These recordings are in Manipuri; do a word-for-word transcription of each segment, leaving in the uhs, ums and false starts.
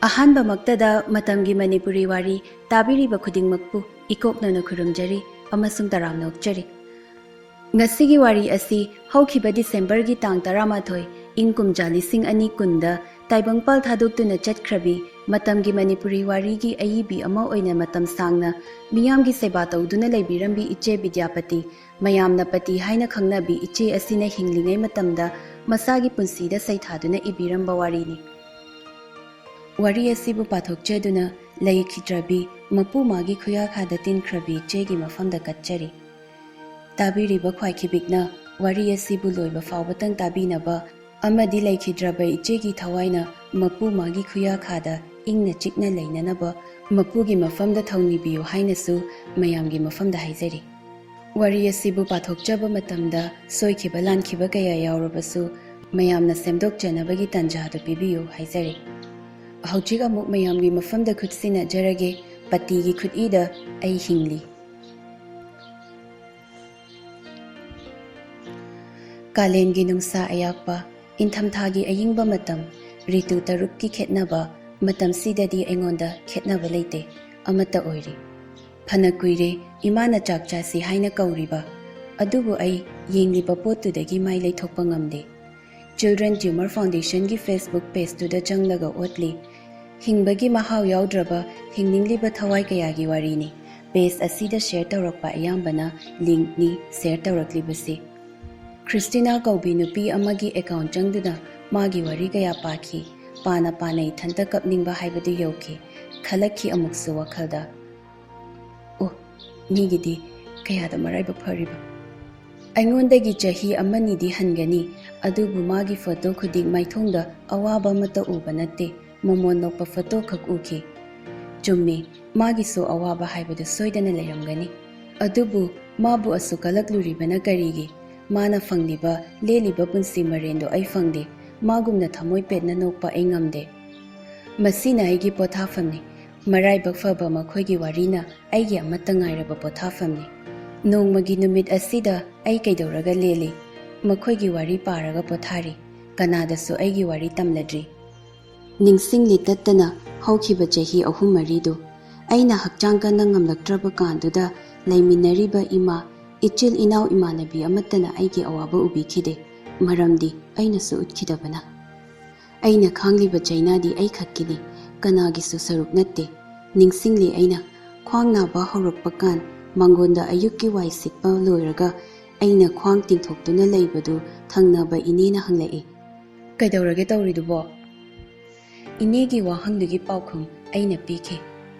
ꯑꯍꯥꯟꯕꯃꯛꯇꯗ ꯃꯇꯝꯒꯤ ꯃꯅꯤꯄꯨꯔꯤ ꯋꯥꯔꯤ ꯇꯥꯕꯤꯔꯤꯕ ꯈꯨꯗꯤꯡꯃꯛꯄꯨ ꯏꯀꯣꯛꯅꯅ ꯈꯨꯔꯨꯝꯖꯔꯤ ꯑꯃꯁꯨꯡ ꯇꯔꯥꯝꯅ ꯑꯣꯛꯆꯔꯤ꯫ ꯉꯁꯤꯒꯤ ꯋꯥꯔꯤ ꯑꯁꯤ ꯍꯧꯈꯤꯕ ꯗꯤꯁꯦꯝꯕꯔꯒꯤ ꯇꯥꯡ ꯇꯔꯥꯃꯥꯊꯣꯏ, ꯏꯪ ꯀꯨꯝꯖꯥ ꯂꯤꯁꯤꯡ ꯑꯅꯤ ꯀꯨꯟꯗ ꯇꯥꯏꯕꯪꯄꯥꯜ ꯊꯥꯗꯣꯛꯇꯨꯅ ꯆꯠꯈ꯭ꯔꯕꯤ ꯃꯇꯝꯒꯤ ꯃꯅꯤꯄꯨꯔꯤ ꯋꯥꯔꯤꯒꯤ ꯑꯏꯕꯤ ꯑꯃ ꯑꯣꯏꯅ ꯃꯇꯝ ꯁꯥꯡꯅ ꯃꯤꯌꯥꯝꯒꯤ ꯁꯦꯕꯥ ꯇꯧꯗꯨꯅ ꯂꯩꯕꯤꯔꯝꯕꯤ ꯏꯆꯦ ꯕꯤꯗ꯭ꯌꯥꯄꯇꯤ, ꯃꯌꯥꯝꯅ ꯄꯇꯤ ꯍꯥꯏꯅ ꯈꯪꯅꯕꯤ ꯏꯆꯦ ꯑꯁꯤꯅ ꯍꯤꯡꯂꯤꯉꯩ ꯃꯇꯝꯗ ꯃꯁꯥꯒꯤ ꯄꯨꯟꯁꯤꯗ ꯁꯩꯊꯥꯗꯨꯅ ꯏꯕꯤꯔꯝꯕ ꯋꯥꯔꯤꯅꯤ꯫ ꯋꯥꯔꯤ ꯑꯁꯤꯕꯨ ꯄꯥꯊꯣꯛꯆꯗꯨꯅ ꯂꯩꯈꯤꯗ꯭ꯔꯕꯤ ꯃꯄꯨ ꯃꯥꯒꯤ ꯈꯨꯌꯥꯈꯥꯗ ꯇꯤꯟꯈ꯭ꯔꯕꯤ ꯏꯆꯦꯒꯤ ꯃꯐꯝꯗ ꯀꯠꯆꯔꯤ꯫ ꯇꯥꯕꯤꯔꯤꯕ ꯈ꯭ꯋꯥꯏꯈꯤꯕꯤꯛꯅ ꯋꯥꯔꯤ ꯑꯁꯤꯕꯨ ꯂꯣꯏꯕ ꯐꯥꯎꯕꯇꯪ ꯇꯥꯕꯤꯅꯕ ꯑꯃꯗꯤ ꯂꯩꯈꯤꯗ꯭ꯔꯕ ꯏꯆꯦꯒꯤ ꯊꯋꯥꯏꯅ ꯃꯄꯨ ꯃꯥꯒꯤ ꯈꯨꯌꯥꯈꯥꯗ ꯏꯪꯅ ꯆꯤꯛꯅ ꯂꯩꯅꯅꯕ ꯃꯄꯨꯒꯤ ꯃꯐꯝꯗ ꯊꯧꯅꯤꯕꯤꯌꯨ ꯍꯥꯏꯅꯁꯨ ꯃꯌꯥꯝꯒꯤ ꯃꯐꯝꯗ ꯍꯥꯏꯖꯔꯤ꯫ ꯋꯥꯔꯤ ꯑꯁꯤꯕꯨ ꯄꯥꯊꯣꯛꯆꯕ ꯃꯇꯝꯗ ꯁꯣꯏꯈꯤꯕ ꯂꯥꯟꯈꯤꯕ ꯀꯌꯥ ꯌꯥꯎꯔꯕꯁꯨ ꯃꯌꯥꯝꯅ ꯁꯦꯝꯗꯣꯛꯆꯅꯕꯒꯤ ꯇꯥꯟꯖꯥꯗꯨ ꯄꯤꯕꯤꯌꯨ ꯍꯥꯏꯖꯔꯤ꯫ ꯍꯧꯖꯤꯛ ꯑꯃꯨꯛ ꯃꯌꯥꯝꯒꯤ ꯃꯐꯝꯗ ꯈꯨꯠ ꯁꯤꯟꯅꯖꯔꯒꯦ꯫ ꯄꯇꯤꯒꯤ ꯈꯨꯠꯏꯗ ꯑꯩ ꯍꯤꯡꯂꯤ꯫ ꯀꯥꯂꯦꯟꯒꯤ ꯅꯨꯡꯁꯥ ꯑꯌꯥꯛꯄ, ꯏꯪꯊꯝꯊꯥꯒꯤ ꯑꯏꯪꯕ ꯃꯇꯝ, ꯔꯤꯇꯨ ꯇꯔꯨꯛꯀꯤ ꯈꯦꯠꯅꯕ, ꯃꯇꯝꯁꯤꯗꯗꯤ ꯑꯩꯉꯣꯟꯗ ꯈꯦꯠꯅꯕ ꯂꯩꯇꯦ, ꯑꯃꯠꯇ ꯑꯣꯏꯔꯤ꯫ ꯐꯅ ꯀꯨꯏꯔꯦ ꯏꯃꯥꯅ ꯆꯥꯛ ꯆꯥꯁꯤ ꯍꯥꯏꯅ ꯀꯧꯔꯤꯕ, ꯑꯗꯨꯕꯨ ꯑꯩ ꯌꯦꯡꯂꯤꯕ ꯄꯣꯠꯇꯨꯗꯒꯤ ꯃꯥꯏ ꯂꯩꯊꯣꯛꯄ ꯉꯝꯗꯦ꯫ Children Tumor Foundationꯒꯤ Facebook pageꯇꯨꯗ ꯆꯪꯂꯒ ꯑꯣꯠꯂꯤ꯫ ꯍꯤꯡꯕꯒꯤ ꯃꯍꯥꯎ ꯌꯥꯎꯗ꯭ꯔꯕ ꯍꯤꯡꯅꯤꯡꯂꯤꯕ ꯊꯋꯥꯏ ꯀꯌꯥꯒꯤ ꯋꯥꯔꯤꯅꯤ꯫ Page ꯑꯁꯤꯗ share ꯇꯧꯔꯛꯄ ꯑꯌꯥꯝꯕꯅ linkꯅꯤ share ꯇꯧꯔꯛꯂꯤꯕꯁꯤ꯫ ꯈ꯭ꯔꯤꯁꯇꯤꯅꯥ ꯀꯧꯕꯤ ꯅꯨꯄꯤ ꯑꯃꯒꯤ account ꯆꯪꯗꯨꯅ ꯃꯥꯒꯤ ꯋꯥꯔꯤ ꯀꯌꯥ ꯄꯥꯈꯤ꯫ ꯄꯥꯅ ꯄꯥꯅ ꯏꯊꯟꯇ ꯀꯞꯅꯤꯡꯕ ꯍꯥꯏꯕꯗꯨ ꯌꯧꯈꯤ꯫ ꯈꯜꯂꯛꯈꯤ ꯑꯃꯨꯛꯁꯨ ꯋꯥꯈꯜꯗ, "ꯑꯣ, ꯃꯤꯒꯤꯗꯤ ꯀꯌꯥꯗ ꯃꯔꯥꯏꯕꯛ ꯐꯔꯤꯕ!" ꯑꯩꯉꯣꯟꯗꯒꯤ ꯆꯍꯤ ꯑꯃꯅꯤꯗꯤ ꯍꯟꯒꯅꯤ, ꯑꯗꯨꯕꯨ ꯃꯥꯒꯤ photo ꯈꯨꯗꯤꯡ ꯃꯥꯏꯊꯣꯡꯗ ꯑꯋꯥꯕ ꯑꯃꯠꯇ ꯎꯕ ꯅꯠꯇꯦ꯫ ꯃꯃꯣꯟ ꯅꯣꯛꯄ photo ꯈꯛ ꯎꯈꯤ꯫ ꯆꯨꯝꯃꯤ, ꯃꯥꯒꯤꯁꯨ ꯑꯋꯥꯕ ꯍꯥꯏꯕꯗꯨ ꯁꯣꯏꯗꯅ ꯂꯩꯔꯝꯒꯅꯤ꯫ ꯑꯗꯨꯕꯨ ꯃꯥꯕꯨ ꯑꯁꯨꯛ ꯀꯂꯛꯂꯨꯔꯤꯕꯅ ꯀꯔꯤꯒꯤ? ꯃꯥꯅ ꯐꯪꯂꯤꯕ, ꯂꯦꯜꯂꯤꯕ ꯄꯨꯟꯁꯤ ꯃꯔꯦꯟꯗꯣ ꯑꯩ ꯐꯪꯗꯦ꯫ ꯃꯥꯒꯨꯝꯅ ꯊꯃꯣꯏ ꯄꯦꯠꯅ ꯅꯣꯛꯄ ꯑꯩ ꯉꯝꯗꯦ꯫ ꯃꯁꯤꯅ ꯑꯩꯒꯤ ꯄꯣꯊꯥꯐꯝꯅꯤ꯫ ꯃꯔꯥꯏꯕꯛ ꯐꯕ ꯃꯈꯣꯏꯒꯤ ꯋꯥꯔꯤꯅ ꯑꯩꯒꯤ ꯑꯃꯠꯇ ꯉꯥꯏꯔꯕ ꯄꯣꯊꯥꯐꯝꯅꯤ꯫ ꯅꯣꯡꯃꯒꯤ ꯅꯨꯃꯤꯠ ꯑꯁꯤꯗ ꯑꯩ ꯀꯩꯗꯧꯔꯒ ꯂꯦꯜꯂꯤ? ꯃꯈꯣꯏꯒꯤ ꯋꯥꯔꯤ ꯄꯥꯔꯒ ꯄꯣꯊꯥꯔꯤ꯫ ꯀꯅꯥꯗꯁꯨ ꯑꯩꯒꯤ ꯋꯥꯔꯤ ꯇꯝꯂꯗ꯭ꯔꯤ꯫ ꯅꯤꯡꯁꯤꯡꯂꯤ ꯇꯠꯇꯅ ꯍꯧꯈꯤꯕ ꯆꯍꯤ ꯑꯍꯨꯝ ꯃꯔꯤꯗꯨ꯫ ꯑꯩꯅ ꯍꯛꯆꯥꯡ ꯀꯟꯅ ꯉꯝꯂꯛꯇ꯭ꯔꯕ ꯀꯥꯟꯗꯨꯗ ꯂꯩꯃꯤꯟꯅꯔꯤꯕ ꯏꯃꯥ, ꯏꯆꯤꯜ ꯏꯅꯥꯎ ꯏꯃꯥꯟꯅꯕꯤ ꯑꯃꯠꯇꯅ ꯑꯩꯒꯤ ꯑꯋꯥꯕ ꯎꯕꯤꯈꯤꯗꯦ꯫ ꯃꯔꯝꯗꯤ ꯑꯩꯅꯁꯨ ꯎꯠꯈꯤꯗꯕꯅ꯫ ꯑꯩꯅ ꯈꯥꯡꯂꯤꯕ ꯆꯩꯅꯥꯗꯤ ꯑꯩꯈꯛꯀꯤꯅꯤ, ꯀꯅꯥꯒꯤꯁꯨ ꯁꯔꯨꯛ ꯅꯠꯇꯦ꯫ ꯅꯤꯡꯁꯤꯡꯂꯤ ꯑꯩꯅ ꯈ꯭ꯋꯥꯡ ꯅꯥꯕ ꯍꯧꯔꯛꯄ ꯀꯥꯟ, ꯃꯥꯡꯒꯣꯟꯗ ꯑꯌꯨꯛꯀꯤ ꯋꯥꯏ ꯁꯤꯠꯄ ꯂꯣꯏꯔꯒ ꯑꯩꯅ ꯈ꯭ꯋꯥꯡ ꯇꯤꯡꯊꯣꯛꯇꯨꯅ ꯂꯩꯕꯗꯨ ꯊꯪꯅꯕ ꯏꯅꯦꯅ ꯍꯪꯂꯛꯏ꯫ "ꯀꯩꯗꯧꯔꯒꯦ ꯇꯧꯔꯤꯗꯨꯕꯣ?" ꯏꯅꯦꯒꯤ ꯋꯥꯍꯪꯗꯨꯒꯤ ꯄꯥꯎꯈꯨꯝ ꯑꯩꯅ ꯄꯤꯈꯤ꯫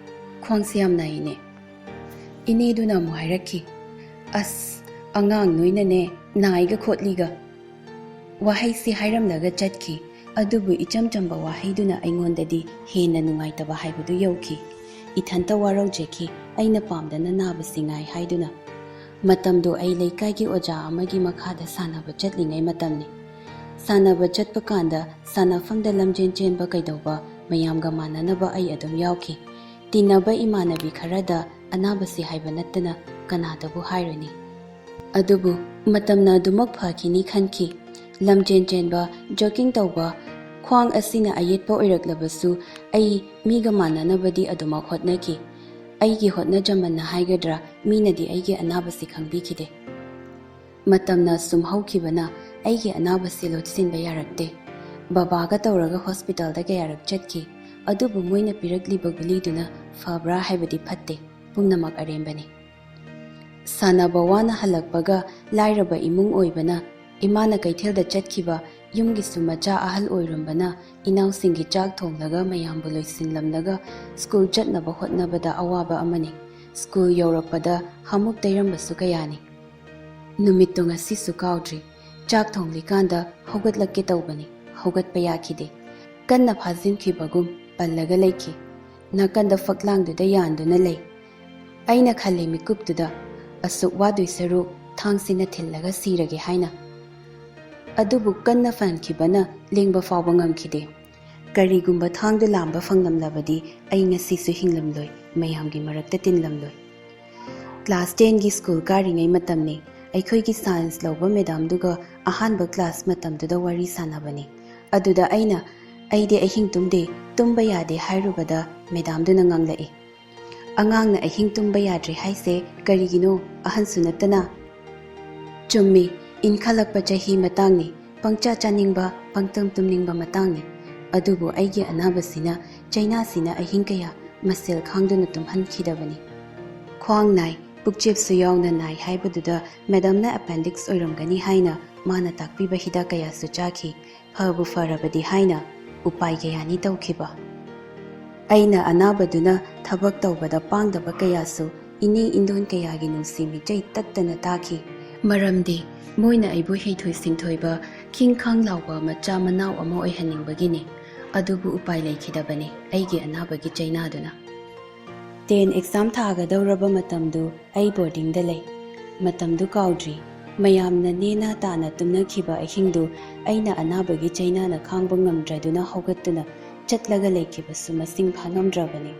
"ꯈ꯭ꯋꯥꯡꯁꯦ ꯌꯥꯝ ꯅꯥꯏꯅꯦ꯫" ꯏꯅꯦꯗꯨꯅ ꯑꯃꯨꯛ ꯍꯥꯏꯔꯛꯈꯤ, "ꯑꯁ, ꯑꯉꯥꯡ ꯅꯣꯏꯅꯅꯦ ꯅꯥꯏꯒ ꯈꯣꯠꯂꯤꯒ꯫" ꯋꯥꯍꯩꯁꯤ ꯍꯥꯏꯔꯝꯂꯒ ꯆꯠꯈꯤ꯫ ꯑꯗꯨꯕꯨ ꯏꯆꯝ ꯆꯝꯕ ꯋꯥꯍꯩꯗꯨꯅ ꯑꯩꯉꯣꯟꯗꯗꯤ ꯍꯦꯟꯅ ꯅꯨꯡꯉꯥꯏꯇꯕ ꯍꯥꯏꯕꯗꯨ ꯌꯧꯈꯤ꯫ ꯏꯊꯟꯇ ꯋꯥꯔꯧꯖꯈꯤ, ꯑꯩꯅ ꯄꯥꯝꯗꯅ ꯅꯥꯕꯁꯤ ꯉꯥꯏ ꯍꯥꯏꯗꯨꯅ꯫ ꯃꯇꯝꯗꯨ ꯑꯩ ꯂꯩꯀꯥꯏꯒꯤ ꯑꯣꯖꯥ ꯑꯃꯒꯤ ꯃꯈꯥꯗ ꯁꯥꯟꯅꯕ ꯆꯠꯂꯤꯉꯩ ꯃꯇꯝꯅꯤ꯫ ꯁꯥꯟꯅꯕ ꯆꯠꯄ ꯀꯥꯟꯗ ꯁꯥꯟꯅꯐꯝꯗ ꯂꯝꯖꯦꯟ ꯆꯦꯟꯕ ꯀꯩꯗꯧꯕ ꯃꯌꯥꯝꯒ ꯃꯥꯟꯅꯅꯕ ꯑꯩ ꯑꯗꯨꯝ ꯌꯥꯎꯈꯤ꯫ ꯇꯤꯟꯅꯕ ꯏꯃꯥꯟꯅꯕꯤ ꯈꯔꯗ ꯑꯅꯥꯕꯁꯤ ꯍꯥꯏꯕ ꯅꯠꯇꯅ ꯀꯅꯥꯗꯕꯨ ꯍꯥꯏꯔꯨꯅꯤ? ꯑꯗꯨꯕꯨ ꯃꯇꯝꯅ ꯑꯗꯨꯃꯛ ꯐꯈꯤꯅꯤ ꯈꯟꯈꯤ꯫ ꯂꯝꯖꯦꯟ ꯆꯦꯟꯕ, ꯖꯣꯒꯤꯡ ꯇꯧꯕ, ꯈ꯭ꯋꯥꯡ ꯑꯁꯤꯅ ꯑꯌꯦꯠꯄ ꯑꯣꯏꯔꯛꯂꯕꯁꯨ ꯑꯩ ꯃꯤꯒ ꯃꯥꯟꯅꯅꯕꯗꯤ ꯑꯗꯨꯃꯛ ꯍꯣꯠꯅꯈꯤ꯫ ꯑꯩꯒꯤ ꯍꯣꯠꯅꯖꯃꯟꯅ ꯍꯥꯏꯒꯗ꯭ꯔꯥ, ꯃꯤꯅꯗꯤ ꯑꯩꯒꯤ ꯑꯅꯥꯕꯁꯤ ꯈꯪꯕꯤꯈꯤꯗꯦ꯫ ꯃꯇꯝꯅ ꯁꯨꯝ ꯍꯧꯈꯤꯕꯅ ꯑꯩꯒꯤ ꯑꯅꯥꯕꯁꯤ ꯂꯣꯠꯁꯤꯟꯕ ꯌꯥꯔꯛꯇꯦ꯫ ꯕꯕꯥꯒ ꯇꯧꯔꯒ ꯍꯣꯁꯄꯤꯇꯥꯜꯗ ꯀꯌꯥꯔꯛ ꯆꯠꯈꯤ, ꯑꯗꯨꯕꯨ ꯃꯣꯏꯅ ꯄꯤꯔꯛꯂꯤꯕ ꯒꯨꯂꯤꯗꯨꯅ ꯐꯕ꯭ꯔꯥ ꯍꯥꯏꯕꯗꯤ ꯐꯠꯇꯦ, ꯄꯨꯝꯅꯃꯛ ꯑꯔꯦꯝꯕꯅꯤ꯫ ꯁꯥꯟꯅꯕ ꯋꯥꯅ ꯍꯜꯂꯛꯄꯒ ꯂꯥꯏꯔꯕ ꯏꯃꯨꯡ ꯑꯣꯏꯕꯅ ꯏꯃꯥꯅ ꯀꯩꯊꯦꯜꯗ ꯆꯠꯈꯤꯕ, ꯌꯨꯝꯒꯤꯁꯨ ꯃꯆꯥ ꯑꯍꯜ ꯑꯣꯏꯔꯝꯕꯅ ꯏꯅꯥꯎꯁꯤꯡꯒꯤ ꯆꯥꯛ ꯊꯣꯡꯂꯒ ꯃꯌꯥꯝꯕꯨ ꯂꯣꯏꯁꯤꯜꯂꯝꯂꯒ ꯁ꯭ꯀꯨꯜ ꯆꯠꯅꯕ ꯍꯣꯠꯅꯕꯗ ꯑꯋꯥꯕ ꯑꯃꯅꯤ꯫ ꯁ꯭ꯀꯨꯜ ꯌꯧꯔꯛꯄꯗ ꯍꯥꯃꯨꯛ ꯇꯩꯔꯝꯕꯁꯨ ꯀꯌꯥꯅꯤ꯫ ꯅꯨꯃꯤꯠꯇꯨ ꯉꯁꯤꯁꯨ ꯀꯥꯎꯗ꯭ꯔꯤ꯫ ꯆꯥꯛ ꯊꯣꯡꯂꯤꯀꯥꯟꯗ ꯍꯧꯒꯠꯂꯛꯀꯦ ꯇꯧꯕꯅꯤ, ꯍꯧꯒꯠꯄ ꯌꯥꯈꯤꯗꯦ꯫ ꯀꯟꯅ ꯐꯥꯖꯤꯟꯈꯤꯕꯒꯨꯝ ꯄꯜꯂꯒ ꯂꯩꯈꯤ꯫ ꯅꯥꯀꯟꯗ ꯐꯛꯂꯥꯡꯗꯨꯗ ꯌꯥꯟꯗꯨꯅ ꯂꯩ꯫ ꯑꯩꯅ ꯈꯜꯂꯤ ꯃꯤꯀꯨꯞꯇꯨꯗ, "ꯑꯁꯨꯛ ꯋꯥꯗꯣꯏ ꯁꯔꯨꯛ ꯊꯥꯡꯁꯤꯅ ꯊꯤꯜꯂꯒ ꯁꯤꯔꯒꯦ" ꯍꯥꯏꯅ꯫ ꯑꯗꯨꯕꯨ ꯀꯟꯅ ꯐꯟꯈꯤꯕꯅ ꯂꯦꯡꯕ ꯐꯥꯎꯕ ꯉꯝꯈꯤꯗꯦ꯫ ꯀꯔꯤꯒꯨꯝꯕ ꯊꯥꯡꯗꯨ ꯂꯥꯝꯕ ꯐꯪꯂꯝꯂꯕꯗꯤ ꯑꯩ ꯉꯁꯤꯁꯨ ꯍꯤꯡꯂꯝꯂꯣꯏ, ꯃꯌꯥꯝꯒꯤ ꯃꯔꯛꯇ ꯇꯤꯟꯂꯝꯂꯣꯏ꯫ ꯀ꯭ꯂꯥꯁ ꯇꯦꯟꯒꯤ ꯁ꯭ꯀꯨꯜ ꯀꯥꯔꯤꯉꯩ ꯃꯇꯝꯅꯤ꯫ ꯑꯩꯈꯣꯏꯒꯤ ꯁꯥꯏꯟꯁ ꯂꯧꯕ ꯃꯦꯗꯥꯝꯗꯨꯒ ꯑꯍꯥꯟꯕ ꯀ꯭ꯂꯥꯁ ꯃꯇꯝꯗꯨꯗ ꯋꯥꯔꯤ ꯁꯥꯟꯅꯕꯅꯤ꯫ ꯑꯗꯨꯗ ꯑꯩꯅ, "ꯑꯩꯗꯤ ꯑꯍꯤꯡ ꯇꯨꯝꯗꯦ, ꯇꯨꯝꯕ ꯌꯥꯗꯦ" ꯍꯥꯏꯔꯨꯕꯗ ꯃꯦꯗꯥꯝꯗꯨꯅ ꯉꯥꯡꯂꯛꯏ, "ꯑꯉꯥꯡꯅ ꯑꯍꯤꯡ ꯇꯨꯝꯕ ꯌꯥꯗ꯭ꯔꯦ ꯍꯥꯏꯁꯦ ꯀꯔꯤꯒꯤꯅꯣ? ꯑꯍꯟꯁꯨ ꯅꯠꯇꯅ?" "ꯆꯨꯝꯃꯤ, ꯏꯟꯈꯠꯂꯛꯄ ꯆꯍꯤ ꯃꯇꯥꯡꯅꯤ, ꯄꯪꯆꯥ ꯆꯥꯅꯤꯡꯕ, ꯄꯪꯇꯨꯝ ꯇꯨꯝꯅꯤꯡꯕ ꯃꯇꯥꯡꯅꯤ꯫ ꯑꯗꯨꯕꯨ ꯑꯩꯒꯤ ꯑꯅꯥꯕꯁꯤꯅ, ꯆꯩꯅꯥꯁꯤꯅ ꯑꯍꯤꯡ ꯀꯌꯥ ꯃꯁꯦꯜ ꯈꯥꯡꯗꯨꯅ ꯇꯨꯝꯍꯟꯈꯤꯗꯕꯅꯤ꯫ ꯈ꯭ꯋꯥꯡ ꯅꯥꯏ, ꯄꯨꯛꯆꯦꯞꯁꯨ ꯌꯥꯎꯅ ꯅꯥꯏ ꯍꯥꯏꯕꯗꯨꯗ ꯃꯦꯗꯥꯝꯅ ꯑꯦꯄꯦꯟꯗꯤꯛꯁ ꯑꯣꯏꯔꯝꯒꯅꯤ ꯍꯥꯏꯅ ꯃꯥꯅ ꯇꯥꯛꯄꯤꯕ ꯍꯤꯗꯥꯛ ꯀꯌꯥꯁꯨ ꯆꯥꯈꯤ꯫ ꯐꯕꯨ ꯐꯔꯕꯗꯤ ꯍꯥꯏꯅ ꯎꯄꯥꯏ ꯀꯌꯥꯅꯤ ꯇꯧꯈꯤꯕ꯫ ꯑꯩꯅ ꯑꯅꯥꯕꯗꯨꯅ ꯊꯕꯛ ꯇꯧꯕꯗ ꯄꯥꯡꯗꯕ ꯀꯌꯥꯁꯨ ꯏꯅꯦ ꯏꯟꯗꯣꯟ ꯀꯌꯥꯒꯤ ꯅꯨꯡꯁꯤ ꯃꯤꯠꯆꯩ ꯇꯠꯇꯅ ꯇꯥꯈꯤ꯫ ꯃꯔꯝꯗꯤ ꯃꯣꯏꯅ ꯑꯩꯕꯨ ꯍꯩꯊꯣꯏ ꯁꯤꯡꯊꯣꯏꯕ, ꯈꯤꯡ ꯈꯥꯡ ꯂꯥꯎꯕ ꯃꯆꯥ ꯃꯅꯥꯎ ꯑꯃ ꯑꯣꯏꯍꯟꯅꯤꯡꯕꯒꯤꯅꯤ꯫ ꯑꯗꯨꯕꯨ ꯎꯄꯥꯏ ꯂꯩꯈꯤꯗꯕꯅꯤ ꯑꯩꯒꯤ ꯑꯅꯥꯕꯒꯤ ꯆꯩꯅꯥꯗꯨꯅ꯫ ꯇꯦꯟ ꯑꯦꯛꯖꯥꯝ ꯊꯥꯒꯗꯧꯔꯕ ꯃꯇꯝꯗꯨ ꯑꯩ ꯕꯣꯔꯗꯤꯡꯗ ꯂꯩ꯫ ꯃꯇꯝꯗꯨ ꯀꯥꯎꯗ꯭ꯔꯤ꯫ ꯃꯌꯥꯝꯅ ꯅꯦꯅꯥ ꯇꯥꯅ ꯇꯨꯝꯅꯈꯤꯕ ꯑꯍꯤꯡꯗꯨ ꯑꯩꯅ ꯑꯅꯥꯕꯒꯤ ꯆꯩꯅꯥꯅ ꯈꯥꯡꯕ ꯉꯝꯗ꯭ꯔꯗꯨꯅ ꯍꯧꯒꯠꯇꯨꯅ ꯆꯠꯂꯒ ꯂꯩꯈꯤꯕꯁꯨ ꯃꯁꯤꯡ ꯐꯥꯉꯝꯗ꯭ꯔꯕꯅꯤ꯫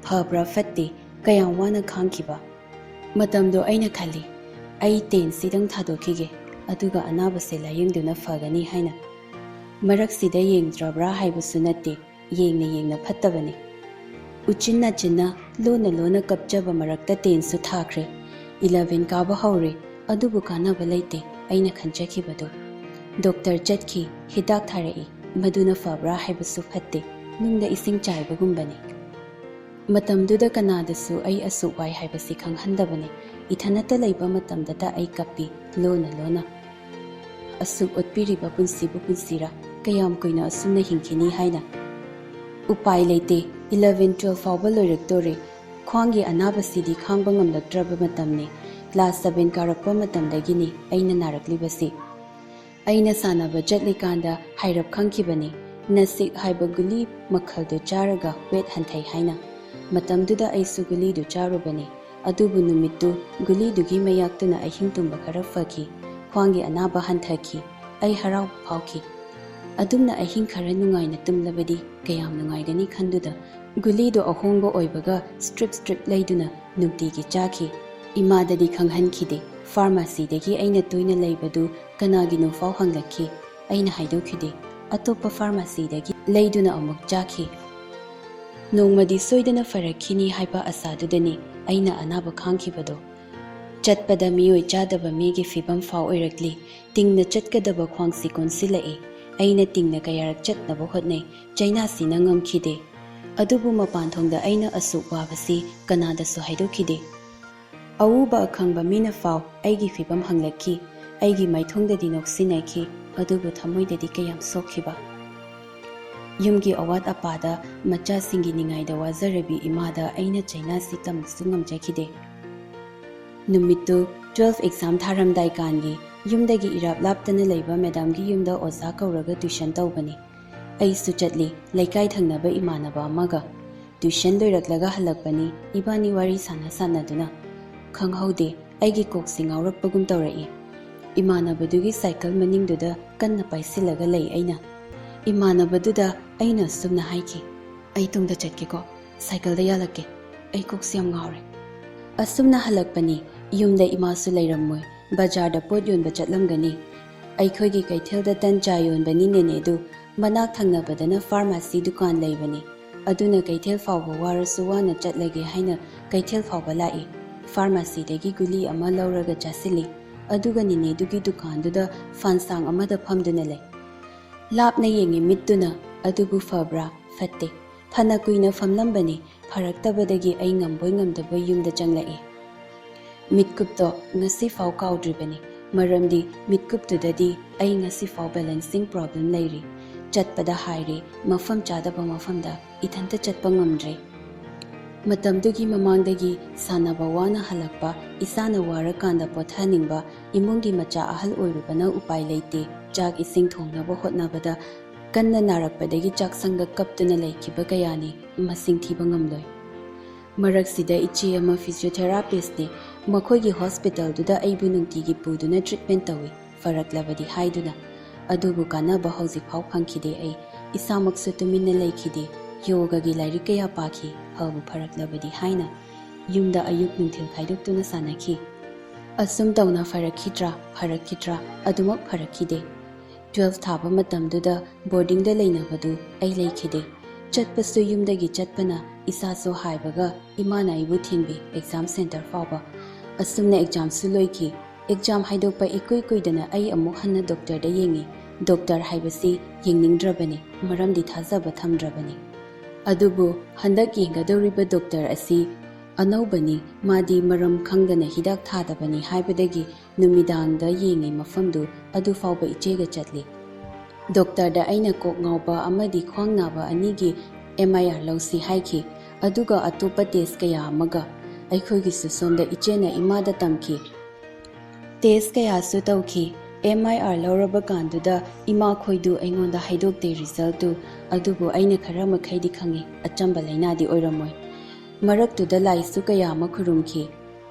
ꯐꯕ꯭ꯔꯥ ꯐꯠꯇꯦ, ꯀꯌꯥꯝ ꯋꯥꯅ ꯈꯥꯡꯈꯤꯕ꯫ ꯃꯇꯝꯗꯣ ꯑꯩꯅ ꯈꯜꯂꯤ, "ꯑꯩ ꯇꯦꯟꯁꯤꯗꯪ ꯊꯥꯗꯣꯛꯈꯤꯒꯦ, ꯑꯗꯨꯒ ꯑꯅꯥꯕꯁꯦ ꯂꯥꯌꯦꯡꯗꯨꯅ ꯐꯒꯅꯤ" ꯍꯥꯏꯅ꯫ ꯃꯔꯛꯁꯤꯗ ꯌꯦꯡꯗ꯭ꯔꯕ꯭ꯔꯥ ꯍꯥꯏꯕꯁꯨ ꯅꯠꯇꯦ, ꯌꯦꯡꯅ ꯌꯦꯡꯅ ꯐꯠꯇꯕꯅꯤ꯫ ꯎꯆꯤꯟ ꯅꯥꯆꯤꯟꯅ, ꯂꯣꯟꯅ ꯂꯣꯟꯅ ꯀꯞꯆꯕ ꯃꯔꯛꯇ ꯇꯦꯟꯁꯨ ꯊꯥꯈ꯭ꯔꯦ꯫ ꯏꯂꯚꯦꯟ ꯀꯥꯕ ꯍꯧꯔꯦ, ꯑꯗꯨꯕꯨ ꯀꯥꯟꯅꯕ ꯂꯩꯇꯦ ꯑꯩꯅ ꯈꯟꯖꯈꯤꯕꯗꯨ꯫ ꯗꯣꯛꯇꯔ ꯆꯠꯈꯤ, ꯍꯤꯗꯥꯛ ꯊꯥꯔꯛꯏ, ꯃꯗꯨꯅ ꯐꯕ꯭ꯔꯥ ꯍꯥꯏꯕꯁꯨ ꯐꯠꯇꯦ, ꯅꯨꯡꯗ ꯏꯁꯤꯡ ꯆꯥꯏꯕꯒꯨꯝꯕꯅꯤ꯫ ꯃꯇꯝꯗꯨꯗ ꯀꯅꯥꯗꯁꯨ ꯑꯩ ꯑꯁꯨꯛ ꯋꯥꯏ ꯍꯥꯏꯕꯁꯤ ꯈꯪꯍꯟꯗꯕꯅꯤ꯫ ꯏꯊꯟꯅꯇ ꯂꯩꯕ ꯃꯇꯝꯗꯇ ꯑꯩ ꯀꯞꯄꯤ, ꯂꯣꯟꯅ ꯂꯣꯟꯅ꯫ ꯑꯁꯨꯛ ꯑꯣꯠꯄꯤꯔꯤꯕ ꯄꯨꯟꯁꯤꯕꯨ ꯄꯨꯟꯁꯤꯔꯥ? ꯀꯌꯥꯝ ꯀꯨꯏꯅ ꯑꯁꯨꯝꯅ ꯍꯤꯡꯈꯤꯅꯤ ꯍꯥꯏꯅ? ꯎꯄꯥꯏ ꯂꯩꯇꯦ, ꯏꯂꯚꯦꯟ ꯇꯨꯋꯦꯜꯐ ꯐꯥꯎꯕ ꯂꯣꯏꯔꯛꯇꯣꯔꯦ꯫ ꯈ꯭ꯋꯥꯡꯒꯤ ꯑꯅꯥꯕꯁꯤꯗꯤ ꯈꯥꯡꯕ ꯉꯝꯂꯛꯇ꯭ꯔꯕ ꯃꯇꯝꯅꯤ꯫ ꯀ꯭ꯂꯥꯁ ꯁꯚꯦꯟ ꯀꯥꯔꯛꯄ ꯃꯇꯝꯗꯒꯤꯅꯤ ꯑꯩꯅ ꯅꯥꯔꯛꯂꯤꯕꯁꯤ꯫ ꯑꯩꯅ ꯁꯥꯟꯅꯕ ꯆꯠꯂꯤꯀꯥꯟꯗ ꯍꯥꯏꯔꯞ ꯈꯪꯈꯤꯕꯅꯤ, ꯅꯁꯤꯛ ꯍꯥꯏꯕ ꯒꯨꯂꯤ ꯃꯈꯜꯗꯨ ꯆꯥꯔꯒ ꯋꯦꯠ ꯍꯟꯊꯩ ꯍꯥꯏꯅ꯫ ꯃꯇꯝꯗꯨꯗ ꯑꯩꯁꯨ ꯒꯨꯂꯤꯗꯨ ꯆꯥꯔꯨꯕꯅꯤ, ꯑꯗꯨꯕꯨ ꯅꯨꯃꯤꯠꯇꯨ ꯒꯨꯂꯤꯗꯨꯒꯤ ꯃꯌꯥꯛꯇꯨꯅ ꯑꯍꯤꯡ ꯇꯨꯝꯕ ꯈꯔ ꯐꯈꯤ, ꯈ꯭ꯋꯥꯡꯒꯤ ꯑꯅꯥꯕ ꯍꯟꯊꯈꯤ꯫ ꯑꯩ ꯍꯔꯥꯎꯕ ꯐꯥꯎꯈꯤ꯫ ꯑꯗꯨꯝꯅ ꯑꯍꯤꯡ ꯈꯔ ꯅꯨꯡꯉꯥꯏꯅ ꯇꯨꯝꯂꯕꯗꯤ ꯀꯌꯥꯝ ꯅꯨꯡꯉꯥꯏꯒꯅꯤ ꯈꯟꯗꯨꯅ ꯒꯨꯂꯤꯗꯨ ꯑꯍꯣꯡꯕ ꯑꯣꯏꯕꯒ ꯁ꯭ꯇ꯭ꯔꯤꯞ ꯁ꯭ꯇ꯭ꯔꯤꯞ ꯂꯩꯗꯨꯅ ꯅꯨꯡꯇꯤꯒꯤ ꯆꯥꯈꯤ꯫ ꯏꯃꯥꯗꯗꯤ ꯈꯪꯍꯟꯈꯤꯗꯦ꯫ ꯐꯥꯔꯃꯥꯁꯤꯗꯒꯤ ꯑꯩꯅ ꯇꯣꯏꯅ ꯂꯩꯕꯗꯨ ꯀꯅꯥꯒꯤꯅꯣ ꯐꯥꯎ ꯍꯪꯂꯛꯈꯤ꯫ ꯑꯩꯅ ꯍꯥꯏꯗꯣꯛꯈꯤꯗꯦ꯫ ꯑꯇꯣꯞꯄ ꯐꯥꯔꯃꯥꯁꯤꯗꯒꯤ ꯂꯩꯗꯨꯅ ꯑꯃꯨꯛ ꯆꯥꯈꯤ꯫ ꯅꯣꯡꯃꯗꯤ ꯁꯣꯏꯗꯅ ꯐꯔꯛꯈꯤꯅꯤ ꯍꯥꯏꯕ ꯑꯁꯥꯗꯨꯗꯅꯤ ꯑꯩꯅ ꯑꯅꯥꯕ ꯈꯥꯡꯈꯤꯕꯗꯣ꯫ ꯆꯠꯄꯗ ꯃꯤꯑꯣꯏ ꯆꯥꯗꯕ ꯃꯤꯒꯤ ꯐꯤꯕꯝ ꯐꯥꯎ ꯑꯣꯏꯔꯛꯂꯤ꯫ ꯇꯤꯡꯅ ꯆꯠꯀꯗꯕ ꯈ꯭ꯋꯥꯡꯁꯤ ꯀꯣꯟꯁꯤꯜꯂꯛꯏ꯫ ꯑꯩꯅ ꯇꯤꯡꯅ ꯀꯌꯥꯔꯛ ꯆꯠꯅꯕ ꯍꯣꯠꯅꯩ, ꯆꯩꯅꯥꯁꯤꯅ ꯉꯝꯈꯤꯗꯦ꯫ ꯑꯗꯨꯕꯨ ꯃꯄꯥꯟ ꯊꯣꯡꯗ ꯑꯩꯅ ꯑꯁꯨꯛ ꯋꯥꯕꯁꯤ ꯀꯅꯥꯗꯁꯨ ꯍꯥꯏꯗꯣꯛꯈꯤꯗꯦ꯫ ꯑꯎꯕ ꯑꯈꯪꯕ ꯃꯤꯅ ꯐꯥꯎ ꯑꯩꯒꯤ ꯐꯤꯕꯝ ꯍꯪꯂꯛꯈꯤ꯫ ꯑꯩꯒꯤ ꯃꯥꯏꯊꯣꯡꯗꯗꯤ ꯅꯣꯛꯁꯤꯟꯅꯈꯤ, ꯑꯗꯨꯕꯨ ꯊꯃꯣꯏꯗꯗꯤ ꯀꯌꯥꯝ ꯁꯣꯛꯈꯤꯕ꯫ ꯌꯨꯝꯒꯤ ꯑꯋꯥꯠ ꯑꯄꯥꯗ, ꯃꯆꯥꯁꯤꯡꯒꯤ ꯅꯤꯡꯉꯥꯏꯗ ꯋꯥꯖꯔꯕꯤ ꯏꯃꯥꯗ ꯑꯩꯅ ꯆꯩꯅꯥꯁꯤ ꯇꯝꯕꯁꯨ ꯉꯝꯖꯈꯤꯗꯦ꯫ ꯅꯨꯃꯤꯠꯇꯨ ꯇꯨꯋꯦꯜꯐ ꯑꯦꯛꯖꯥꯝ ꯊꯥꯔꯝꯗꯥꯏ ꯀꯥꯟꯒꯤ ꯌꯨꯝꯗꯒꯤ ꯏꯔꯥꯞ ꯂꯥꯞꯇꯅ ꯂꯩꯕ ꯃꯦꯗꯥꯝꯒꯤ ꯌꯨꯝꯗ ꯑꯣꯖꯥ ꯀꯧꯔꯒ ꯇ꯭ꯌꯨꯁꯟ ꯇꯧꯕꯅꯤ꯫ ꯑꯩꯁꯨ ꯆꯠꯂꯤ, ꯂꯩꯀꯥꯏ ꯊꯪꯅꯕ ꯏꯃꯥꯟꯅꯕ ꯑꯃꯒ꯫ ꯇ꯭ꯌꯨꯁꯟ ꯂꯣꯏꯔꯛꯂꯒ ꯍꯜꯂꯛꯄꯅꯤ, ꯏꯕꯥꯅꯤ ꯋꯥꯔꯤ ꯁꯥꯟꯅ ꯁꯥꯟꯅꯗꯨꯅ꯫ ꯈꯪꯍꯧꯗꯦ, ꯑꯩꯒꯤ ꯀꯣꯛꯁꯤ ꯉꯥꯎꯔꯛꯄꯒꯨꯝ ꯇꯧꯔꯛꯏ꯫ ꯏꯃꯥꯟꯅꯕꯗꯨꯒꯤ ꯁꯥꯏꯀꯜ ꯃꯅꯤꯡꯗꯨꯗ ꯀꯟꯅ ꯄꯥꯏꯁꯤꯜꯂꯒ ꯂꯩ ꯑꯩꯅ꯫ ꯏꯃꯥꯟꯅꯕꯗꯨꯗ ꯑꯩꯅ ꯑꯁꯨꯝꯅ ꯍꯥꯏꯈꯤ, "ꯑꯩ ꯇꯨꯡꯗ ꯆꯠꯀꯦꯀꯣ, ꯁꯥꯏꯀꯜꯗ ꯌꯥꯜꯂꯛꯀꯦ, ꯑꯩ ꯀꯣꯛꯁꯤ ꯌꯥꯝ ꯉꯥꯎꯔꯦ"꯫ ꯑꯁꯨꯝꯅ ꯍꯜꯂꯛꯄꯅꯤ꯫ ꯌꯨꯝꯗ ꯏꯃꯥꯁꯨ ꯂꯩꯔꯝꯃꯣꯏ, ꯕꯖꯥꯔꯗ ꯄꯣꯠ ꯌꯣꯟꯕ ꯆꯠꯂꯝꯒꯅꯤ꯫ ꯑꯩꯈꯣꯏꯒꯤ ꯀꯩꯊꯦꯜꯗ ꯇꯟ ꯆꯥ ꯌꯣꯟꯕꯅꯤ ꯅꯦꯅꯦꯗꯨ꯫ ꯃꯅꯥꯛ ꯊꯪꯅꯕꯗꯅ ꯐꯥꯔꯃꯥꯁꯤ ꯗꯨꯀꯥꯟ ꯂꯩꯕꯅꯤ꯫ ꯑꯗꯨꯅ ꯀꯩꯊꯦꯜ ꯐꯥꯎꯕ ꯋꯥꯔꯁꯨ ꯋꯥꯅ ꯆꯠꯂꯒꯦ ꯍꯥꯏꯅ ꯀꯩꯊꯦꯜ ꯐꯥꯎꯕ ꯂꯥꯛꯏ꯫ ꯐꯥꯔꯃꯥꯁꯤꯗꯒꯤ ꯒꯨꯂꯤ ꯑꯃ ꯂꯧꯔꯒ ꯆꯥꯁꯤꯜꯂꯤ꯫ ꯑꯗꯨꯒ ꯅꯦꯅꯦꯗꯨꯒꯤ ꯗꯨꯀꯥꯟꯗꯨꯗ ꯐꯥꯟꯁꯥꯡ ꯑꯃꯗ ꯐꯝꯗꯨꯅ ꯂꯩ꯫ ꯂꯥꯞꯅ ꯌꯦꯡꯉꯤ ꯃꯤꯠꯇꯨꯅ, ꯑꯗꯨꯕꯨ ꯐꯕ꯭ꯔꯥ? ꯐꯠꯇꯦ꯫ ꯐꯅ ꯀꯨꯏꯅ ꯐꯝꯂꯝꯕꯅꯤ꯫ ꯐꯔꯛꯇꯕꯗꯒꯤ ꯑꯩ ꯉꯝꯕꯣꯏ ꯉꯝꯗꯕꯣꯏ ꯌꯨꯝꯗ ꯆꯪꯂꯛꯏ꯫ ꯃꯤꯠꯀꯨꯞꯇꯣ ꯉꯁꯤꯐꯥꯎ ꯀꯥꯎꯗ꯭ꯔꯤꯕꯅꯤ, ꯃꯔꯝꯗꯤ ꯃꯤꯠꯀꯨꯞꯇꯨꯗꯗꯤ ꯑꯩ ꯉꯁꯤꯐꯥꯎ balancing problem ꯂꯩꯔꯤ꯫ ꯆꯠꯄꯗ ꯍꯥꯏꯔꯦ, ꯃꯐꯝ ꯆꯥꯗꯕ ꯃꯐꯝꯗ ꯏꯊꯟꯇ ꯆꯠꯄ ꯉꯝꯗ꯭ꯔꯦ꯫ ꯃꯇꯝꯗꯨꯒꯤ ꯃꯃꯥꯡꯗꯒꯤ ꯁꯥꯟꯅꯕ ꯋꯥꯅ ꯍꯜꯂꯛꯄ, ꯏꯁꯥꯅ ꯋꯥꯔꯀꯥꯟꯗ ꯄꯣꯊꯥꯅꯤꯡꯕ, ꯏꯃꯨꯡꯒꯤ ꯃꯆꯥ ꯑꯍꯜ ꯑꯣꯏꯔꯨꯕꯅ ꯎꯄꯥꯏ ꯂꯩꯇꯦ꯫ ꯆꯥꯛ ꯏꯁꯤꯡ ꯊꯣꯡꯅꯕ ꯍꯣꯠꯅꯕꯗ ꯀꯟꯅ ꯅꯥꯔꯛꯄꯗꯒꯤ ꯆꯥꯛꯁꯪꯗ ꯀꯞꯇꯨꯅ ꯂꯩꯈꯤꯕ ꯀꯌꯥꯅꯤ, ꯃꯁꯤꯡ ꯊꯤꯕ ꯉꯝꯂꯣꯏ꯫ ꯃꯔꯛꯁꯤꯗ ꯏꯆꯦ ꯑꯃ physiotherapistꯅꯤ, ꯃꯈꯣꯏꯒꯤ ꯍꯣꯁꯄꯤꯇꯥꯜꯗꯨꯗ ꯑꯩꯕꯨ ꯅꯨꯡꯇꯤꯒꯤ ꯄꯨꯗꯨꯅ treatment ꯇꯧꯏ, ꯐꯔꯛꯂꯕꯗꯤ ꯍꯥꯏꯗꯨꯅ꯫ ꯑꯗꯨꯕꯨ ꯀꯥꯟꯅꯕ ꯍꯧꯖꯤꯛꯐꯥꯎ ꯐꯪꯈꯤꯗꯦ ꯑꯩ꯫ ꯏꯁꯥꯃꯛꯁꯨ ꯇꯨꯃꯤꯟꯅ ꯂꯩꯈꯤꯗꯦ꯫ ꯌꯣꯒꯒꯤ ꯂꯥꯏꯔꯤꯛ ꯀꯌꯥ ꯄꯥꯈꯤ, ꯐꯕꯨ ꯐꯔꯛꯂꯕꯗꯤ ꯍꯥꯏꯅ꯫ ꯌꯨꯝꯗ ꯑꯌꯨꯛ ꯅꯨꯡꯊꯤꯜ ꯈꯥꯏꯗꯣꯛꯇꯨꯅ ꯁꯥꯟꯅꯈꯤ꯫ ꯑꯁꯨꯝ ꯇꯧꯅ ꯐꯔꯛꯈꯤꯗ꯭ꯔꯥ, ꯐꯔꯛꯈꯤꯗ꯭ꯔꯥ, ꯑꯗꯨꯃꯛ ꯐꯔꯛꯈꯤꯗꯦ꯫ ꯇ꯭ꯋꯦꯜꯐ ꯊꯥꯕ ꯃꯇꯝꯗꯨꯗ ꯕꯣꯔꯗꯤꯡꯗ ꯂꯩꯅꯕꯗꯨ ꯑꯩ ꯂꯩꯈꯤꯗꯦ꯫ ꯆꯠꯄꯁꯨ ꯌꯨꯝꯗꯒꯤ ꯆꯠꯄꯅ ꯏꯁꯥꯁꯨ ꯍꯥꯏꯕꯒ ꯏꯃꯥꯅ ꯑꯩꯕꯨ ꯊꯤꯟꯕꯤ ꯑꯦꯛꯖꯥꯝ ꯁꯦꯟꯇꯔ ꯐꯥꯎꯕ꯫ ꯑꯁꯨꯝꯅ ꯑꯦꯛꯖꯥꯝꯁꯨ ꯂꯣꯏꯈꯤ꯫ ꯑꯦꯛꯖꯥꯝ ꯍꯥꯏꯗꯣꯛꯄ ꯏꯀꯨꯏ ꯀꯨꯏꯗꯅ ꯑꯩ ꯑꯃꯨꯛ ꯍꯟꯅ ꯗꯣꯛꯇꯔꯗ ꯌꯦꯡꯉꯤ꯫ ꯗꯣꯛꯇꯔ ꯍꯥꯏꯕꯁꯤ ꯌꯦꯡꯅꯤꯡꯗ꯭ꯔꯕꯅꯤ, ꯃꯔꯝꯗꯤ ꯊꯥꯖꯕ ꯊꯝꯗ꯭ꯔꯕꯅꯤ꯫ ꯑꯗꯨꯕꯨ ꯍꯟꯗꯛ ꯌꯦꯡꯒꯗꯧꯔꯤꯕ ꯗꯣꯛꯇꯔ ꯑꯁꯤ ꯑꯅꯧꯕꯅꯤ, ꯃꯥꯗꯤ ꯃꯔꯝ ꯈꯪꯗꯅ ꯍꯤꯗꯥꯛ ꯊꯥꯗꯕꯅꯤ ꯍꯥꯏꯕꯗꯒꯤ ꯅꯨꯃꯤꯗꯥꯡꯗ ꯌꯦꯡꯉꯤ ꯃꯐꯝꯗꯨ ꯑꯗꯨ ꯐꯥꯎꯕ ꯏꯆꯦꯒ ꯆꯠꯂꯤ꯫ ꯗꯣꯛꯇꯔꯗ ꯑꯩꯅ ꯀꯣꯛ ꯉꯥꯎꯕ ꯑꯃꯗꯤ ꯈ꯭ꯋꯥꯡ ꯅꯥꯕ ꯑꯅꯤꯒꯤ ꯑꯦꯝ ꯑꯥꯏ ꯑꯥꯔ ꯂꯧꯁꯤ ꯍꯥꯏꯈꯤ, ꯑꯗꯨꯒ ꯑꯇꯣꯞꯄ ꯇꯦꯁ ꯀꯌꯥ ꯑꯃꯒ꯫ ꯑꯩꯈꯣꯏꯒꯤꯁꯨ ꯁꯣꯝꯗ ꯏꯆꯦꯅ ꯏꯃꯥꯗ ꯇꯝꯈꯤ꯫ ꯇꯦꯁ ꯀꯌꯥꯁꯨ ꯇꯧꯈꯤ꯫ ꯑꯦꯝ ꯑꯥꯏ ꯑꯥꯔ ꯂꯧꯔꯕ ꯀꯥꯟꯗꯨꯗ ꯏꯃꯥꯈꯣꯏꯗꯨ ꯑꯩꯉꯣꯟꯗ ꯍꯥꯏꯗꯣꯛꯇꯦ ꯔꯤꯖꯜꯇꯨ, ꯑꯗꯨꯕꯨ ꯑꯩꯅ ꯈꯔ ꯃꯈꯩꯗꯤ ꯈꯪꯉꯤ, ꯑꯆꯝꯕ ꯂꯥꯏꯅꯥꯗꯤ ꯑꯣꯏꯔꯝꯃꯣꯏ꯫ ꯃꯔꯛꯇꯨꯗ ꯂꯥꯏꯁꯨ ꯀꯌꯥ ꯑꯃ ꯈꯨꯔꯨꯝꯈꯤ꯫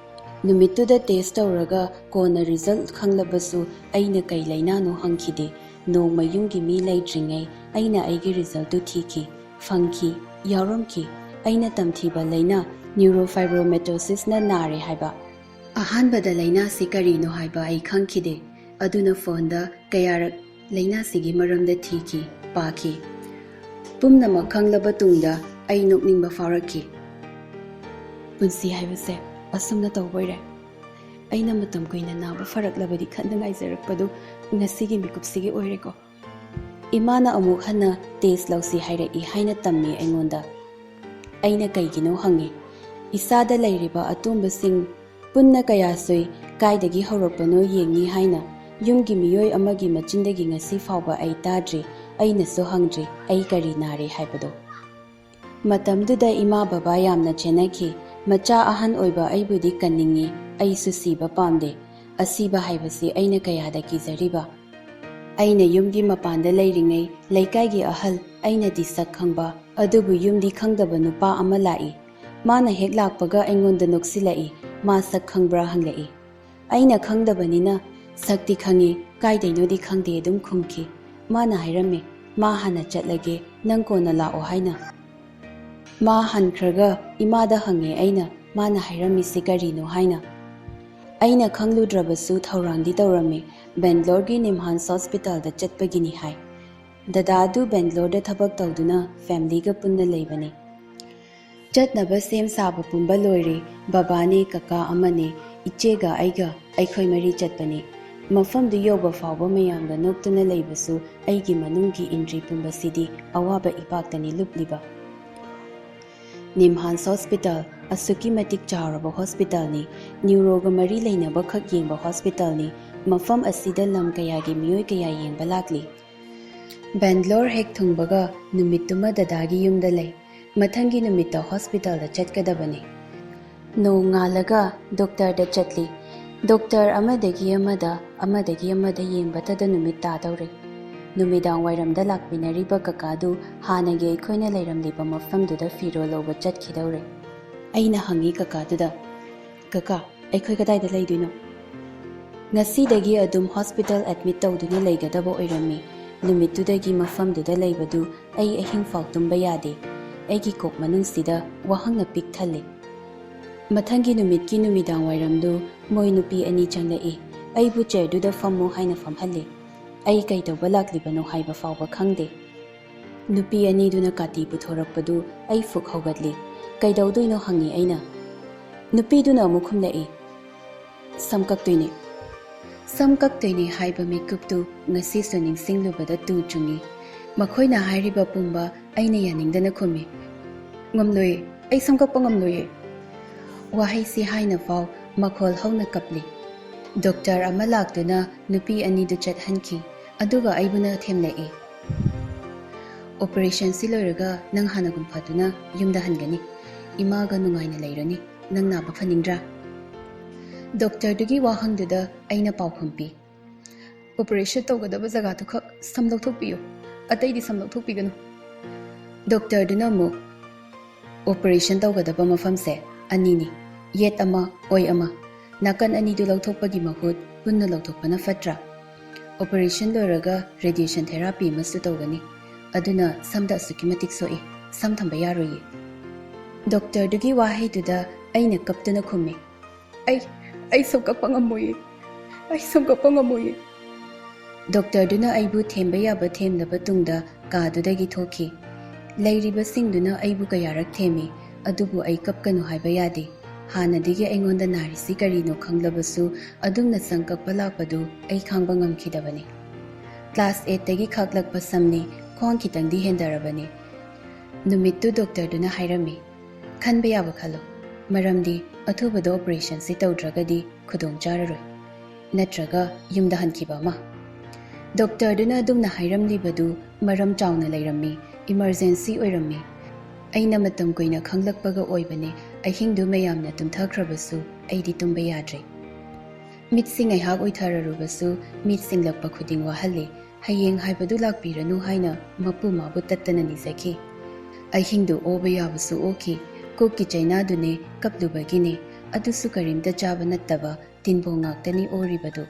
ꯅꯨꯃꯤꯠꯇꯨꯗ ꯇꯦꯁ ꯇꯧꯔꯒ ꯀꯣꯟꯅ ꯔꯤꯖꯜ ꯈꯪꯂꯕꯁꯨ ꯑꯩꯅ ꯀꯩ ꯂꯥꯏꯅꯥꯅꯣ ꯍꯪꯈꯤꯗꯦ꯫ ꯅꯣꯡꯃ ꯌꯨꯝꯒꯤ ꯃꯤ ꯂꯩꯇ꯭ꯔꯤꯉꯩ ꯑꯩꯅ ꯑꯩꯒꯤ ꯔꯤꯖꯜꯇꯨ ꯊꯤꯈꯤ, ꯐꯪꯈꯤ, ꯌꯥꯎꯔꯝꯈꯤ꯫ ꯑꯩꯅ ꯇꯝꯊꯤꯕ ꯂꯥꯏꯅꯥ neurofibromatosis ꯅ ꯅꯥꯔꯦ ꯍꯥꯏꯕ꯫ ꯑꯍꯥꯟꯕꯗ ꯂꯥꯏꯅꯥꯁꯤ ꯀꯔꯤꯅꯣ ꯍꯥꯏꯕ ꯑꯩ ꯈꯪꯈꯤꯗꯦ꯫ ꯑꯗꯨꯅ ꯐꯣꯟꯗ ꯀꯌꯥꯔꯛ ꯂꯥꯏꯅꯥꯁꯤꯒꯤ ꯃꯔꯝꯗ ꯊꯤꯈꯤ, ꯄꯥꯈꯤ꯫ ꯄꯨꯝꯅꯃꯛ ꯈꯪꯂꯕ ꯇꯨꯡꯗ ꯑꯩ ꯅꯣꯛꯅꯤꯡꯕ ꯐꯥꯎꯔꯛꯈꯤ꯫ ꯄꯨꯟꯁꯤ ꯍꯥꯏꯕꯁꯦ ꯑꯁꯨꯝꯅ ꯇꯧꯕꯣꯏꯔꯦ꯫ ꯑꯩꯅ ꯃꯇꯝ ꯀꯨꯏꯅ ꯅꯥꯕ ꯐꯔꯛꯂꯕꯗꯤ ꯈꯟꯅ ꯉꯥꯏꯖꯔꯛꯄꯗꯨ ꯉꯁꯤꯒꯤ ꯃꯤꯀꯨꯞꯁꯤꯒꯤ ꯑꯣꯏꯔꯦꯀꯣ꯫ ꯏꯃꯥꯅ ꯑꯃꯨꯛ ꯍꯟꯅ ꯇꯦꯁ ꯂꯧꯁꯤ ꯍꯥꯏꯔꯛꯏ ꯍꯥꯏꯅ ꯇꯝꯃꯤ ꯑꯩꯉꯣꯟꯗ꯫ ꯑꯩꯅ ꯀꯩꯒꯤꯅꯣ ꯍꯪꯉꯤ꯫ ꯏꯁꯥꯗ ꯂꯩꯔꯤꯕ ꯑꯇꯣꯝꯕꯁꯤꯡ ꯄꯨꯟꯅ ꯀꯌꯥ ꯁꯨꯏ, ꯀꯥꯏꯗꯒꯤ ꯍꯧꯔꯛꯄꯅꯣ ꯌꯦꯡꯅꯤ ꯍꯥꯏꯅ꯫ ꯌꯨꯝꯒꯤ ꯃꯤꯑꯣꯏ ꯑꯃꯒꯤ ꯃꯆꯤꯟꯗꯒꯤ ꯉꯁꯤ ꯐꯥꯎꯕ ꯑꯩ ꯇꯥꯗ꯭ꯔꯤ, ꯑꯩꯅꯁꯨ ꯍꯪꯗ꯭ꯔꯤ ꯑꯩ ꯀꯔꯤ ꯅꯥꯔꯤ ꯍꯥꯏꯕꯗꯣ꯫ ꯃꯇꯝꯗꯨꯗ ꯏꯃꯥ ꯕꯕꯥ ꯌꯥꯝꯅ ꯆꯦꯟꯅꯈꯤ꯫ ꯃꯆꯥ ꯑꯍꯟ ꯑꯣꯏꯕ ꯑꯩꯕꯨꯗꯤ ꯀꯟꯅꯤꯡꯏ, ꯑꯩꯁꯨ ꯁꯤꯕ ꯄꯥꯝꯗꯦ꯫ ꯑꯁꯤꯕ ꯍꯥꯏꯕꯁꯤ ꯑꯩꯅ ꯀꯌꯥꯗ ꯀꯤꯖꯔꯤꯕ꯫ ꯑꯩꯅ ꯌꯨꯝꯒꯤ ꯃꯄꯥꯟꯗ ꯂꯩꯔꯤꯉꯩ ꯂꯩꯀꯥꯏꯒꯤ ꯑꯍꯜ, ꯑꯩꯅꯗꯤ ꯁꯛ ꯈꯪꯕ ꯑꯗꯨꯕꯨ ꯌꯨꯝꯗꯤ ꯈꯪꯗꯕ ꯅꯨꯄꯥ ꯑꯃ ꯂꯥꯛꯏ꯫ ꯃꯥꯅ ꯍꯦꯛ ꯂꯥꯛꯄꯒ ꯑꯩꯉꯣꯟꯗ ꯅꯣꯛꯁꯤꯜꯂꯛꯏ꯫ ꯃꯥ ꯁꯛ ꯈꯪꯕ꯭ꯔꯥ ꯍꯪꯂꯛꯏ꯫ ꯑꯩꯅ ꯈꯪꯗꯕꯅꯤꯅ, "ꯁꯛꯇꯤ ꯈꯪꯉꯤ, ꯀꯥꯏꯗꯩꯅꯣꯗꯤ ꯈꯪꯗꯦ" ꯑꯗꯨꯝ ꯈꯨꯝꯈꯤ꯫ ꯃꯥꯅ ꯍꯥꯏꯔꯝꯃꯤ, "ꯃꯥ ꯍꯥꯟꯅ ꯆꯠꯂꯒꯦ, ꯅꯪ ꯀꯣꯟꯅ ꯂꯥꯛꯑꯣ" ꯍꯥꯏꯅ꯫ ꯃꯥ ꯍꯟꯈ꯭ꯔꯒ ꯏꯃꯥꯗ ꯍꯪꯉꯦ ꯑꯩꯅ, ꯃꯥꯅ ꯍꯥꯏꯔꯝꯃꯤꯁꯤ ꯀꯔꯤꯅꯣ ꯍꯥꯏꯅ꯫ ꯑꯩꯅ ꯈꯪꯂꯨꯗ꯭ꯔꯕꯁꯨ ꯊꯧꯔꯥꯡꯗꯤ ꯇꯧꯔꯝꯃꯤ꯫ ꯕꯦꯡꯒ꯭ꯂꯣꯔꯒꯤ ꯅꯤꯝꯍꯥꯟꯁ ꯍꯣꯁꯄꯤꯇꯥꯜꯗ ꯆꯠꯄꯒꯤꯅꯤ ꯍꯥꯏ꯫ ꯗꯗꯥ ꯑꯗꯨ ꯕꯦꯡꯒ꯭ꯂꯣꯔꯗ ꯊꯕꯛ ꯇꯧꯗꯨꯅ ꯐꯦꯃꯤꯂꯤꯒ ꯄꯨꯟꯅ ꯂꯩꯕꯅꯤ꯫ ꯆꯠꯅꯕ ꯁꯦꯝ ꯁꯥꯕ ꯄꯨꯝꯕ ꯂꯣꯏꯔꯦ꯫ ꯕꯕꯥꯅꯦ, ꯀꯀꯥ ꯑꯃꯅꯦ, ꯏꯆꯦꯒ ꯑꯩꯒ, ꯑꯩꯈꯣꯏ ꯃꯔꯤ ꯆꯠꯄꯅꯤ꯫ ꯃꯐꯝꯗꯨ ꯌꯧꯕ ꯐꯥꯎꯕ ꯃꯌꯥꯝꯒ ꯅꯣꯛꯇꯨꯅ ꯂꯩꯕꯁꯨ ꯑꯩꯒꯤ ꯃꯅꯨꯡꯒꯤ ꯏꯟꯗ꯭ꯔꯤ ꯄꯨꯝꯕꯁꯤꯗꯤ ꯑꯋꯥꯕ ꯏꯄꯥꯛꯇꯅꯤ ꯂꯨꯞꯂꯤꯕ꯫ ꯅꯤꯝꯍꯥꯟꯁ ꯍꯣꯁꯄꯤꯇꯥꯜ ꯑꯁꯨꯛꯀꯤ ꯃꯇꯤꯛ ꯆꯥꯎꯔꯕ ꯍꯣꯁꯄꯤꯇꯥꯜꯅꯤ꯫ ꯅ꯭ꯌꯨꯔꯣꯒ ꯃꯔꯤ ꯂꯩꯅꯕ ꯈꯛ ꯌꯦꯡꯕ ꯍꯣꯁꯄꯤꯇꯥꯜꯅꯤ꯫ ꯃꯐꯝ ꯑꯁꯤꯗ ꯂꯝ ꯀꯌꯥꯒꯤ ꯃꯤꯑꯣꯏ ꯀꯌꯥ ꯌꯦꯡꯕ ꯂꯥꯛꯂꯤ꯫ ꯕꯦꯡꯒ꯭ꯂꯣꯔ ꯍꯦꯛ ꯊꯨꯡꯕꯒ ꯅꯨꯃꯤꯠꯇꯨꯃ ꯗꯗꯥꯒꯤ ꯌꯨꯝꯗ ꯂꯩ꯫ ꯃꯊꯪꯒꯤ ꯅꯨꯃꯤꯠꯇ ꯍꯣꯁꯄꯤꯇꯥꯜꯗ ꯆꯠꯀꯗꯕꯅꯤ꯫ ꯅꯣꯡ ꯉꯥꯜꯂꯒ ꯗꯣꯛꯇꯔꯗ ꯆꯠꯂꯤ꯫ ꯗꯣꯛꯇꯔ ꯑꯃꯗꯒꯤ ꯑꯃꯗ, ꯑꯃꯗꯒꯤ ꯑꯃꯗ ꯌꯦꯡꯕꯇꯗ ꯅꯨꯃꯤꯠ ꯇꯥꯗꯧꯔꯦ꯫ ꯅꯨꯃꯤꯗꯥꯡ ꯋꯥꯏꯔꯝꯗ ꯂꯥꯛꯃꯤꯟꯅꯔꯤꯕ ꯀꯀꯥꯗꯨ ꯍꯥꯟꯅꯒꯤ ꯑꯩꯈꯣꯏꯅ ꯂꯩꯔꯝꯂꯤꯕ ꯃꯐꯝꯗꯨꯗ ꯐꯤꯔꯣꯜ ꯂꯧꯕ ꯆꯠꯈꯤꯗꯧꯔꯦ꯫ ꯑꯩꯅ ꯍꯪꯉꯤ ꯀꯀꯥꯗꯨꯗ, "ꯀꯀꯥ, ꯑꯩꯈꯣꯏ ꯀꯗꯥꯏꯗ ꯂꯩꯗꯣꯏꯅꯣ?" ꯉꯁꯤꯗꯒꯤ ꯑꯗꯨꯝ ꯍꯣꯁꯄꯤꯇꯥꯜ ꯑꯦꯗꯃꯤꯠ ꯇꯧꯗꯨꯅ ꯂꯩꯒꯗꯕ ꯑꯣꯏꯔꯝꯃꯤ꯫ ꯅꯨꯃꯤꯠꯇꯨꯗꯒꯤ ꯃꯐꯝꯗꯨꯗ ꯂꯩꯕꯗꯨ ꯑꯩ ꯑꯍꯤꯡ ꯐꯥꯎ ꯇꯨꯝꯕ ꯌꯥꯗꯦ꯫ ꯑꯩꯒꯤ ꯀꯣꯛ ꯃꯅꯨꯡꯁꯤꯗ ꯋꯥꯍꯪꯅ ꯄꯤꯛ ꯊꯜꯂꯤ꯫ ꯃꯊꯪꯒꯤ ꯅꯨꯃꯤꯠꯀꯤ ꯅꯨꯃꯤꯗꯥꯡ ꯋꯥꯏꯔꯝꯗꯨ ꯃꯣꯏ ꯅꯨꯄꯤ ꯑꯅꯤ ꯆꯪꯂꯛꯏ꯫ ꯑꯩꯕꯨ ꯆꯦꯌꯔꯗꯨꯗ ꯐꯝꯃꯨ ꯍꯥꯏꯅ ꯐꯝꯍꯜꯂꯤ꯫ ꯑꯩ ꯀꯩꯗꯧꯕ ꯂꯥꯛꯂꯤꯕꯅꯣ ꯍꯥꯏꯕ ꯐꯥꯎꯕ ꯈꯪꯗꯦ꯫ ꯅꯨꯄꯤ ꯑꯅꯤꯗꯨꯅ ꯀꯥꯇꯤ ꯄꯨꯊꯣꯔꯛꯄꯗꯨ ꯑꯩ ꯐꯨꯛ ꯍꯧꯒꯠꯂꯤ꯫ "ꯀꯩꯗꯧꯗꯣꯏꯅꯣ?" ꯍꯪꯉꯤ ꯑꯩꯅ꯫ ꯅꯨꯄꯤꯗꯨꯅ ꯑꯃꯨꯛ ꯈꯨꯝꯂꯛꯏ, "ꯁꯝ ꯀꯛꯇꯣꯏꯅꯦ"꯫ ꯁꯝ ꯀꯛꯇꯣꯏꯅꯦ ꯍꯥꯏꯕ ꯃꯤꯀꯨꯞꯇꯨ ꯉꯁꯤꯁꯨ ꯅꯤꯡꯁꯤꯡꯂꯨꯕꯗ ꯇꯨ ꯆꯨꯡꯏ꯫ ꯃꯈꯣꯏꯅ ꯍꯥꯏꯔꯤꯕ ꯄꯨꯝꯕ ꯑꯩꯅ ꯌꯥꯅꯤꯡꯗꯅ ꯈꯨꯝꯃꯤ, "ꯉꯝꯂꯣꯏꯌꯦ, ꯑꯩ ꯁꯝ ꯀꯛꯄ ꯉꯝꯂꯣꯏꯌꯦ"꯫ ꯋꯥꯍꯩꯁꯤ ꯍꯥꯏꯅ ꯐꯥꯎ ꯃꯈꯣꯜ ꯍꯧꯅ ꯀꯞꯂꯤ꯫ ꯗꯣꯛꯇꯔ ꯑꯃ ꯂꯥꯛꯇꯨꯅ ꯅꯨꯄꯤ ꯑꯅꯤꯗꯨ ꯆꯠꯍꯟꯈꯤ, ꯑꯗꯨꯒ ꯑꯩꯕꯨꯅ ꯊꯦꯝꯂꯛꯏ꯫ "ꯑꯣꯄꯔꯦꯁꯟꯁꯤ ꯂꯣꯏꯔꯒ ꯅꯪ ꯍꯥꯟꯅꯒꯨꯝ ꯐꯗꯨꯅ ꯌꯨꯝꯗ ꯍꯟꯒꯅꯤ꯫ ꯏꯃꯥꯒ ꯅꯨꯡꯉꯥꯏꯅ ꯂꯩꯔꯅꯤ꯫ ꯅꯪ ꯅꯥꯕ ꯐꯅꯤꯡꯗ꯭ꯔꯥ?" ꯗꯣꯛꯇꯔꯗꯨꯒꯤ ꯋꯥꯍꯪꯗꯨꯗ ꯑꯩꯅ ꯄꯥꯎꯈꯨꯝ ꯄꯤ, "ꯑꯣꯄꯔꯦꯁꯟ ꯇꯧꯒꯗꯕ ꯖꯒꯥꯗꯨꯈꯛ ꯁꯝ ꯂꯧꯊꯣꯛꯄꯤꯌꯨ, ꯑꯇꯩꯗꯤ ꯁꯝ ꯂꯧꯊꯣꯛꯄꯤꯒꯅꯨ"꯫ ꯗꯣꯛꯇꯔꯗꯨꯅ ꯑꯃꯨꯛ, "ꯑꯣꯄꯔꯦꯁꯟ ꯇꯧꯒꯗꯕ ꯃꯐꯝꯁꯦ ꯑꯅꯤꯅꯤ, ꯌꯦꯠ ꯑꯃ, ꯑꯣꯏ ꯑꯃ꯫ ꯅꯥꯀꯟ ꯑꯅꯤꯗꯨ ꯂꯧꯊꯣꯛꯄꯒꯤ ꯃꯍꯨꯠ ꯄꯨꯟꯅ ꯂꯧꯊꯣꯛꯄꯅ ꯐꯠꯇ꯭ꯔꯥ? ꯑꯣꯄꯔꯦꯁꯟ ꯂꯣꯏꯔꯒ ꯔꯦꯗꯤꯌꯦꯁꯟ ꯊꯦꯔꯥꯄꯤ ꯑꯃꯁꯨ ꯇꯧꯒꯅꯤ꯫ ꯑꯗꯨꯅ ꯁꯝꯗ ꯑꯁꯨꯛꯀꯤ ꯃꯇꯤꯛ ꯁꯣꯛꯏ, ꯁꯝ ꯊꯝꯕ ꯌꯥꯔꯣꯏꯌꯦ"꯫ ꯗꯣꯛꯇꯔꯗꯨꯒꯤ ꯋꯥꯍꯩꯗꯨꯗ ꯑꯩꯅ ꯀꯞꯇꯨꯅ ꯈꯨꯝꯃꯤ, "ꯑꯩ, ꯑꯩ ꯁꯨꯝ ꯀꯞꯄ ꯉꯝꯃꯣꯏꯌꯦ꯫ ꯑꯩ ꯁꯨꯝ ꯀꯞꯄ ꯉꯝꯃꯣꯏꯌꯦ꯫ ꯗꯣꯛꯇꯔꯗꯨꯅ ꯑꯩꯕꯨ ꯊꯦꯝꯕ ꯌꯥꯕ ꯊꯦꯝꯂꯕ ꯇꯨꯡꯗ ꯀꯥꯗꯨꯗꯒꯤ ꯊꯣꯛꯈꯤ꯫ ꯂꯩꯔꯤꯕꯁꯤꯡꯗꯨꯅ ꯑꯩꯕꯨ ꯀꯌꯥꯔꯛ ꯊꯦꯝꯃꯤ, ꯑꯗꯨꯕꯨ ꯑꯩ ꯀꯞꯀꯅꯨ ꯍꯥꯏꯕ ꯌꯥꯗꯦ꯫ ꯍꯥꯟꯅꯗꯒꯤ ꯑꯩꯉꯣꯟꯗ ꯅꯥꯔꯤꯁꯤ ꯀꯔꯤꯅꯣ ꯈꯪꯂꯕꯁꯨ, ꯑꯗꯨꯝꯅ ꯁꯪꯀꯛꯄ ꯂꯥꯛꯄꯗꯨ ꯑꯩ ꯈꯥꯡꯕ ꯉꯝꯈꯤꯗꯕꯅꯤ꯫ ꯀ꯭ꯂꯥꯁ ꯑꯦꯠꯇꯒꯤ ꯈꯥꯛꯂꯛꯄ ꯁꯝꯅꯤ, ꯈ꯭ꯋꯥꯡ ꯈꯤꯇꯪꯗꯤ ꯍꯦꯟꯗꯔꯕꯅꯤ꯫ ꯅꯨꯃꯤꯠꯇꯨ ꯗꯣꯛꯇꯔꯗꯨꯅ ꯍꯥꯏꯔꯝꯃꯤ, "ꯈꯟꯕ ꯌꯥꯕ ꯈꯜꯂꯨ, ꯃꯔꯝꯗꯤ ꯑꯊꯨꯕꯗ ꯑꯣꯄꯔꯦꯁꯟꯁꯤ ꯇꯧꯗ꯭ꯔꯒꯗꯤ ꯈꯨꯗꯣꯡ ꯆꯥꯔꯔꯣꯏ, ꯅꯠꯇ꯭ꯔꯒ ꯌꯨꯝꯗ ꯍꯟꯈꯤꯕ ꯑꯃ"꯫ ꯗꯣꯛꯇꯔꯗꯨꯅ ꯑꯗꯨꯝꯅ ꯍꯥꯏꯔꯝꯂꯤꯕꯗꯨ ꯃꯔꯝ ꯆꯥꯎꯅ ꯂꯩꯔꯝꯃꯤ, ꯏꯃꯔꯖꯦꯟꯁꯤ ꯑꯣꯏꯔꯝꯃꯤ꯫ ꯑꯩꯅ ꯃꯇꯝ ꯀꯨꯏꯅ ꯈꯪꯂꯛꯄꯒ ꯑꯣꯏꯕꯅꯤ, ꯑꯍꯤꯡꯗꯨ ꯃꯌꯥꯝꯅ ꯇꯨꯝꯊꯈ꯭ꯔꯕꯁꯨ ꯑꯩꯗꯤ ꯇꯨꯝꯕ ꯌꯥꯗ꯭ꯔꯦ꯫ ꯃꯤꯠꯁꯤ ꯉꯥꯏꯍꯥꯛ ꯎꯏꯊꯔꯔꯨꯕꯁꯨ ꯃꯤꯠ ꯁꯤꯡꯂꯛꯄ ꯈꯨꯗꯤꯡ ꯋꯥꯍꯜꯂꯤ꯫ ꯍꯌꯦꯡ ꯍꯥꯏꯕꯗꯨ ꯂꯥꯛꯄꯤꯔꯅꯨ ꯍꯥꯏꯅ ꯃꯄꯨ ꯃꯥꯕꯨ ꯇꯠꯇꯅ ꯅꯤꯖꯈꯤ꯫ ꯑꯍꯤꯡꯗꯨ ꯑꯣꯕ ꯌꯥꯕꯁꯨ ꯑꯣꯈꯤ꯫ ꯀꯣꯛꯀꯤ ꯆꯩꯅꯥꯗꯨꯅꯦ ꯀꯞꯂꯨꯕꯒꯤꯅꯦ, ꯑꯗꯨꯁꯨ ꯀꯔꯤꯝꯇ ꯆꯥꯕ ꯅꯠꯇꯕ ꯇꯤꯟꯕꯣꯡ ꯉꯥꯛꯇꯅꯤ ꯑꯣꯔꯤꯕꯗꯨ꯫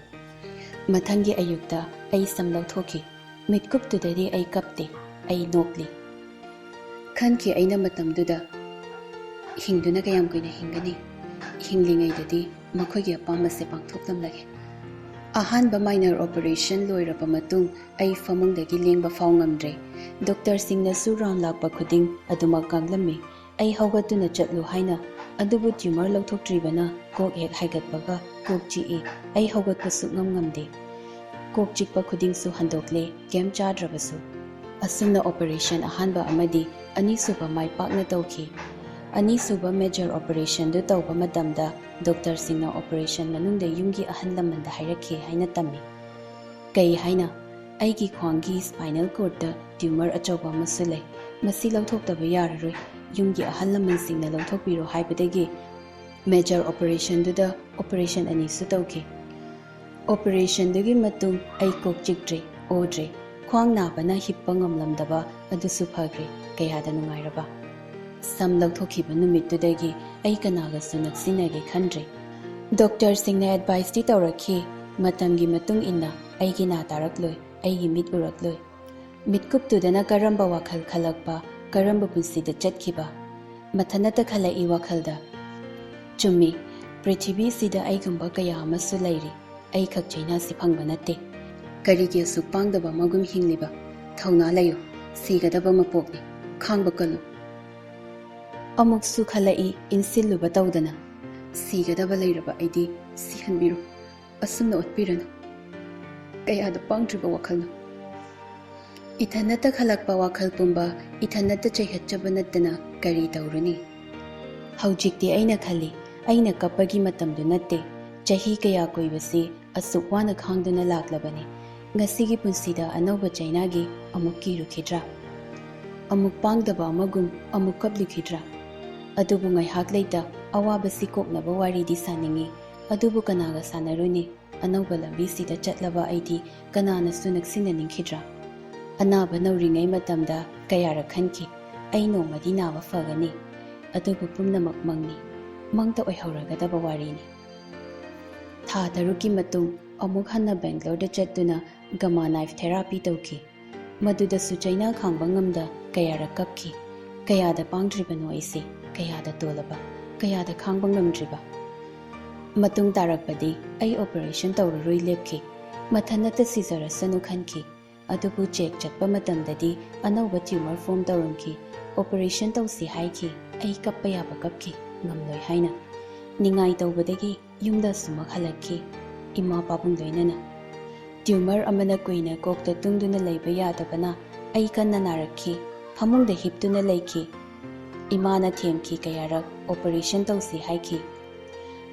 ꯃꯊꯪꯒꯤ ꯑꯌꯨꯛꯇ ꯑꯩ ꯁꯝ ꯂꯧꯊꯣꯛꯈꯤ꯫ ꯃꯤꯠꯀꯨꯞꯇꯨꯗꯗꯤ ꯑꯩ ꯀꯞꯇꯦ, ꯑꯩ ꯅꯣꯛꯂꯤ꯫ ꯈꯟꯈꯤ ꯑꯩꯅ ꯃꯇꯝꯗꯨꯗ, "ꯍꯤꯡꯗꯨꯅ ꯀꯌꯥꯝ ꯀꯨꯏꯅ ꯍꯤꯡꯒꯅꯤ? ꯍꯤꯡꯂꯤꯉꯩꯗꯗꯤ ꯃꯈꯣꯏꯒꯤ ꯑꯄꯥꯝꯕꯁꯦ ꯄꯥꯡꯊꯣꯛꯂꯝꯂꯒꯦ"꯫ ꯑꯍꯥꯟꯕ ꯃꯥꯏꯅꯔ ꯑꯣꯄꯔꯦꯁꯟ ꯂꯣꯏꯔꯕ ꯃꯇꯨꯡ ꯑꯩ ꯐꯃꯨꯡꯗꯒꯤ ꯂꯦꯡꯕ ꯐꯥꯎ ꯉꯝꯗ꯭ꯔꯦ꯫ ꯗꯣꯛꯇꯔꯁꯤꯡꯅꯁꯨ ꯔꯥꯎꯟ ꯂꯥꯛꯄ ꯈꯨꯗꯤꯡ ꯑꯗꯨꯃꯛ ꯉꯥꯡꯂꯝꯃꯤ꯫ ꯑꯩ ꯍꯧꯒꯠꯇꯨꯅ ꯆꯠꯂꯨ ꯍꯥꯏꯅ, ꯑꯗꯨꯕꯨ ꯇ꯭ꯌꯨꯃꯔ ꯂꯧꯊꯣꯛꯇ꯭ꯔꯤꯕꯅ ꯀꯣꯛ ꯍꯦꯛ ꯍꯥꯏꯒꯠꯄꯒ ꯀꯣꯛ ꯆꯤꯛꯏ꯫ ꯑꯩ ꯍꯧꯒꯠꯄ ꯁꯨꯛꯉꯝ ꯉꯝꯗꯦ꯫ ꯀꯣꯛ ꯆꯤꯛꯄ ꯈꯨꯗꯤꯡꯁꯨ ꯍꯟꯗꯣꯛꯂꯦ, ꯀꯩꯝ ꯆꯥꯗ꯭ꯔꯕꯁꯨ꯫ ꯑꯁꯨꯝꯅ ꯑꯣꯄꯔꯦꯁꯟ ꯑꯍꯥꯟꯕ ꯑꯃꯗꯤ ꯑꯅꯤꯁꯨꯕ ꯃꯥꯏ ꯄꯥꯛꯅ ꯇꯧꯈꯤ꯫ ꯑꯅꯤꯁꯨꯕ ꯃꯦꯖꯔ ꯑꯣꯄꯔꯦꯁꯟꯗꯨ ꯇꯧꯕ ꯃꯇꯝꯗ ꯗꯣꯛꯇꯔꯁꯤꯡꯅ ꯑꯣꯄꯔꯦꯁꯟ ꯃꯅꯨꯡꯗ ꯌꯨꯝꯒꯤ ꯑꯍꯜ ꯂꯃꯟꯗ ꯍꯥꯏꯔꯛꯈꯤ ꯍꯥꯏꯅ ꯇꯝꯃꯤ꯫ ꯀꯩ ꯍꯥꯏꯅ? "ꯑꯩꯒꯤ ꯈ꯭ꯋꯥꯡꯒꯤ ꯁ꯭ꯄꯥꯏꯅꯦꯜ ꯀꯣꯔꯗꯇ ꯇ꯭ꯌꯨꯃꯔ ꯑꯆꯧꯕ ꯑꯃꯁꯨ ꯂꯩ꯫ ꯃꯁꯤ ꯂꯧꯊꯣꯛꯇꯕ ꯌꯥꯔꯔꯣꯏ꯫ ꯌꯨꯝꯒꯤ ꯑꯍꯜ ꯂꯃꯟꯁꯤꯡꯅ ꯂꯧꯊꯣꯛꯄꯤꯔꯣ" ꯍꯥꯏꯕꯗꯒꯤ ꯃꯦꯖꯔ ꯑꯣꯄꯔꯦꯁꯟꯗꯨꯗ ꯑꯣꯄꯔꯦꯁꯟ ꯑꯅꯤꯁꯨ ꯇꯧꯈꯤ꯫ ꯑꯣꯄꯔꯦꯁꯟꯗꯨꯒꯤ ꯃꯇꯨꯡ ꯑꯩ ꯀꯣꯛ ꯆꯤꯛꯇ꯭ꯔꯦ, ꯑꯣꯗ꯭ꯔꯦ꯫ ꯈ꯭ꯋꯥꯡ ꯅꯥꯕꯅ ꯍꯤꯞꯄ ꯉꯝꯂꯝꯗꯕ ꯑꯗꯨꯁꯨ ꯐꯈ꯭ꯔꯦ꯫ ꯀꯌꯥꯗ ꯅꯨꯡꯉꯥꯏꯔꯕ! ꯁꯝ ꯂꯧꯊꯣꯛꯈꯤꯕ ꯅꯨꯃꯤꯠꯇꯨꯗꯒꯤ ꯑꯩ ꯀꯅꯥꯒꯁꯨ ꯅꯛꯁꯤꯟꯅꯒꯦ ꯈꯟꯗ꯭ꯔꯦ꯫ ꯗꯣꯛꯇꯔꯁꯤꯡꯅ ꯑꯦꯗꯚꯥꯏꯁꯇꯤ ꯇꯧꯔꯛꯈꯤ, ꯃꯇꯝꯒꯤ ꯃꯇꯨꯡ ꯏꯟꯅ ꯑꯩꯒꯤ ꯅꯥ ꯇꯥꯔꯛꯂꯣꯏ, ꯑꯩꯒꯤ ꯃꯤꯠ ꯎꯔꯛꯂꯣꯏ꯫ ꯃꯤꯠꯀꯨꯞꯇꯨꯗꯅ ꯀꯔꯝꯕ ꯋꯥꯈꯜ ꯈꯜꯂꯛꯄ, ꯀꯔꯝꯕ ꯄꯨꯟꯁꯤꯗ ꯆꯠꯈꯤꯕ? ꯃꯊꯟꯇ ꯈꯜꯂꯛꯏ ꯋꯥꯈꯜꯗ꯫ ꯆꯨꯝꯃꯤ, ꯄ꯭ꯔꯤꯊꯤꯕꯤꯁꯤꯗ ꯑꯩꯒꯨꯝꯕ ꯀꯌꯥ ꯑꯃꯁꯨ ꯂꯩꯔꯤ꯫ ꯑꯩꯈꯛ ꯆꯩꯅꯥꯁꯤ ꯐꯪꯕ ꯅꯠꯇꯦ꯫ ꯀꯔꯤꯒꯤ ꯑꯁꯨꯛ ꯄꯥꯡꯗꯕ ꯑꯃꯒꯨꯝ ꯍꯤꯡꯂꯤꯕ? ꯊꯧꯅꯥ ꯂꯩꯌꯨ꯫ ꯁꯤꯒꯗꯕ ꯃꯄꯣꯛꯅꯤ꯫ ꯈꯥꯡꯕ ꯀꯜꯂꯨ꯫ ꯑꯃꯨꯛꯁꯨ ꯈꯜꯂꯛꯏ, ꯏꯟꯁꯤꯜꯂꯨꯕ ꯇꯧꯗꯅ꯫ ꯁꯤꯒꯗꯕ ꯂꯩꯔꯕ ꯑꯩꯗꯤ ꯁꯤꯍꯟꯕꯤꯔꯨ꯫ ꯑꯁꯨꯝꯅ ꯑꯣꯠꯄꯤꯔꯅꯨ꯫ ꯀꯌꯥꯗ ꯄꯥꯡꯗ꯭ꯔꯤꯕ ꯋꯥꯈꯜꯅꯣ꯫ ꯏꯊꯟꯅꯇ ꯈꯜꯂꯛꯄ ꯋꯥꯈꯜ ꯄꯨꯝꯕ ꯏꯊꯟꯅꯇ ꯆꯩꯍꯠꯆꯕ ꯅꯠꯇꯅ ꯀꯔꯤ ꯇꯧꯔꯨꯅꯤ? ꯍꯧꯖꯤꯛꯇꯤ ꯑꯩꯅ ꯈꯜꯂꯤ, ꯑꯩꯅ ꯀꯞꯄꯒꯤ ꯃꯇꯝꯗꯨ ꯅꯠꯇꯦ꯫ ꯆꯍꯤ ꯀꯌꯥ ꯀꯨꯏꯕꯁꯤ ꯑꯁꯨꯛ ꯋꯥꯅ ꯈꯥꯡꯗꯨꯅ ꯂꯥꯛꯂꯕꯅꯤ꯫ ꯉꯁꯤꯒꯤ ꯄꯨꯟꯁꯤꯗ ꯑꯅꯧꯕ ꯆꯩꯅꯥꯒꯤ ꯑꯃꯨꯛ ꯀꯤꯔꯨꯈꯤꯗ꯭ꯔꯥ? ꯑꯃꯨꯛ ꯄꯥꯡꯗꯕ ꯑꯃꯒꯨꯝ ꯑꯃꯨꯛ ꯀꯞꯂꯨꯈꯤꯗ꯭ꯔꯥ? ꯑꯗꯨꯕꯨ ꯉꯥꯏꯍꯥꯛ ꯂꯩꯇ ꯑꯋꯥꯕꯁꯤ ꯀꯣꯛꯅꯕ ꯋꯥꯔꯤꯗꯤ ꯁꯥꯅꯤꯡꯏ꯫ ꯑꯗꯨꯕꯨ ꯀꯅꯥꯒ ꯁꯥꯟꯅꯔꯨꯅꯤ? ꯑꯅꯧꯕ ꯂꯝꯕꯤꯁꯤꯗ ꯆꯠꯂꯕ ꯑꯩꯗꯤ ꯀꯅꯥꯅꯁꯨ ꯅꯛꯁꯤꯟꯅꯅꯤꯡꯈꯤꯗ꯭ꯔꯥ? ꯑꯅꯥꯕ ꯅꯧꯔꯤꯉꯩ ꯃꯇꯝꯗ ꯀꯌꯥꯔꯛ ꯈꯟꯈꯤ, ꯑꯩ ꯅꯣꯡꯃꯗꯤ ꯅꯥꯕ ꯐꯒꯅꯤ꯫ ꯑꯗꯨꯕꯨ ꯄꯨꯝꯅꯃꯛ ꯃꯪꯅꯤ, ꯃꯪꯇ ꯑꯣꯏꯍꯧꯔꯒꯗꯕ ꯋꯥꯔꯤꯅꯤ꯫ ꯊꯥ ꯇꯔꯨꯛꯀꯤ ꯃꯇꯨꯡ ꯑꯃꯨꯛ ꯍꯟꯅ ꯕꯦꯡꯒ꯭ꯂꯣꯔꯗ ꯆꯠꯇꯨꯅ ꯒꯃꯥ ꯅꯥꯏꯐ ꯊꯦꯔꯥꯄꯤ ꯇꯧꯈꯤ꯫ ꯃꯗꯨꯗꯁꯨ ꯆꯩꯅꯥ ꯈꯥꯡꯕ ꯉꯝꯗ ꯀꯌꯥꯔꯛ ꯀꯞꯈꯤ꯫ ꯀꯌꯥꯗ ꯄꯥꯡꯗ꯭ꯔꯤꯕꯅꯣ ꯑꯩꯁꯦ, ꯀꯌꯥꯗ ꯇꯣꯜꯂꯕ, ꯀꯌꯥꯗ ꯈꯥꯡꯕ ꯉꯝꯗ꯭ꯔꯤꯕ꯫ ꯃꯇꯨꯡ ꯇꯥꯔꯛꯄꯗꯤ ꯑꯩ ꯑꯣꯄꯔꯦꯁꯟ ꯇꯧꯔꯔꯣꯏ ꯂꯦꯞꯈꯤ꯫ ꯃꯊꯟꯅꯇ ꯁꯤꯖꯔꯁꯅꯨ ꯈꯟꯈꯤ꯫ ꯑꯗꯨꯕꯨ ꯆꯦꯛ ꯆꯠꯄ ꯃꯇꯝꯗꯗꯤ ꯑꯅꯧꯕ ꯇ꯭ꯌꯨꯃꯔ ꯐꯣꯔꯝ ꯇꯧꯔꯝꯈꯤ꯫ ꯑꯣꯄꯔꯦꯁꯟ ꯇꯧꯁꯤ ꯍꯥꯏꯈꯤ꯫ ꯑꯩ ꯀꯞꯄ ꯌꯥꯕ ꯀꯞꯈꯤ, ꯉꯝꯂꯣꯏ ꯍꯥꯏꯅ꯫ ꯅꯤꯡꯉꯥꯏ ꯇꯧꯕꯗꯒꯤ ꯌꯨꯝꯗ ꯑꯁꯨꯃꯛ ꯍꯜꯂꯛꯈꯤ, ꯏꯃꯥ ꯄꯥꯕꯨꯡ ꯂꯣꯏꯅꯅ꯫ ꯇ꯭ꯌꯨꯃꯔ ꯑꯃꯅ ꯀꯨꯏꯅ ꯀꯣꯛꯇ ꯇꯨꯡꯗꯨꯅ ꯂꯩꯕ ꯌꯥꯗꯕꯅ ꯑꯩ ꯀꯟꯅ ꯅꯥꯔꯛꯈꯤ꯫ ꯐꯃꯨꯡꯗ ꯍꯤꯞꯇꯨꯅ ꯂꯩꯈꯤ꯫ ꯏꯃꯥꯅ ꯊꯦꯝꯈꯤ ꯀꯌꯥꯔꯛ, ꯑꯣꯄꯔꯦꯁꯟ ꯇꯧꯁꯤ ꯍꯥꯏꯈꯤ꯫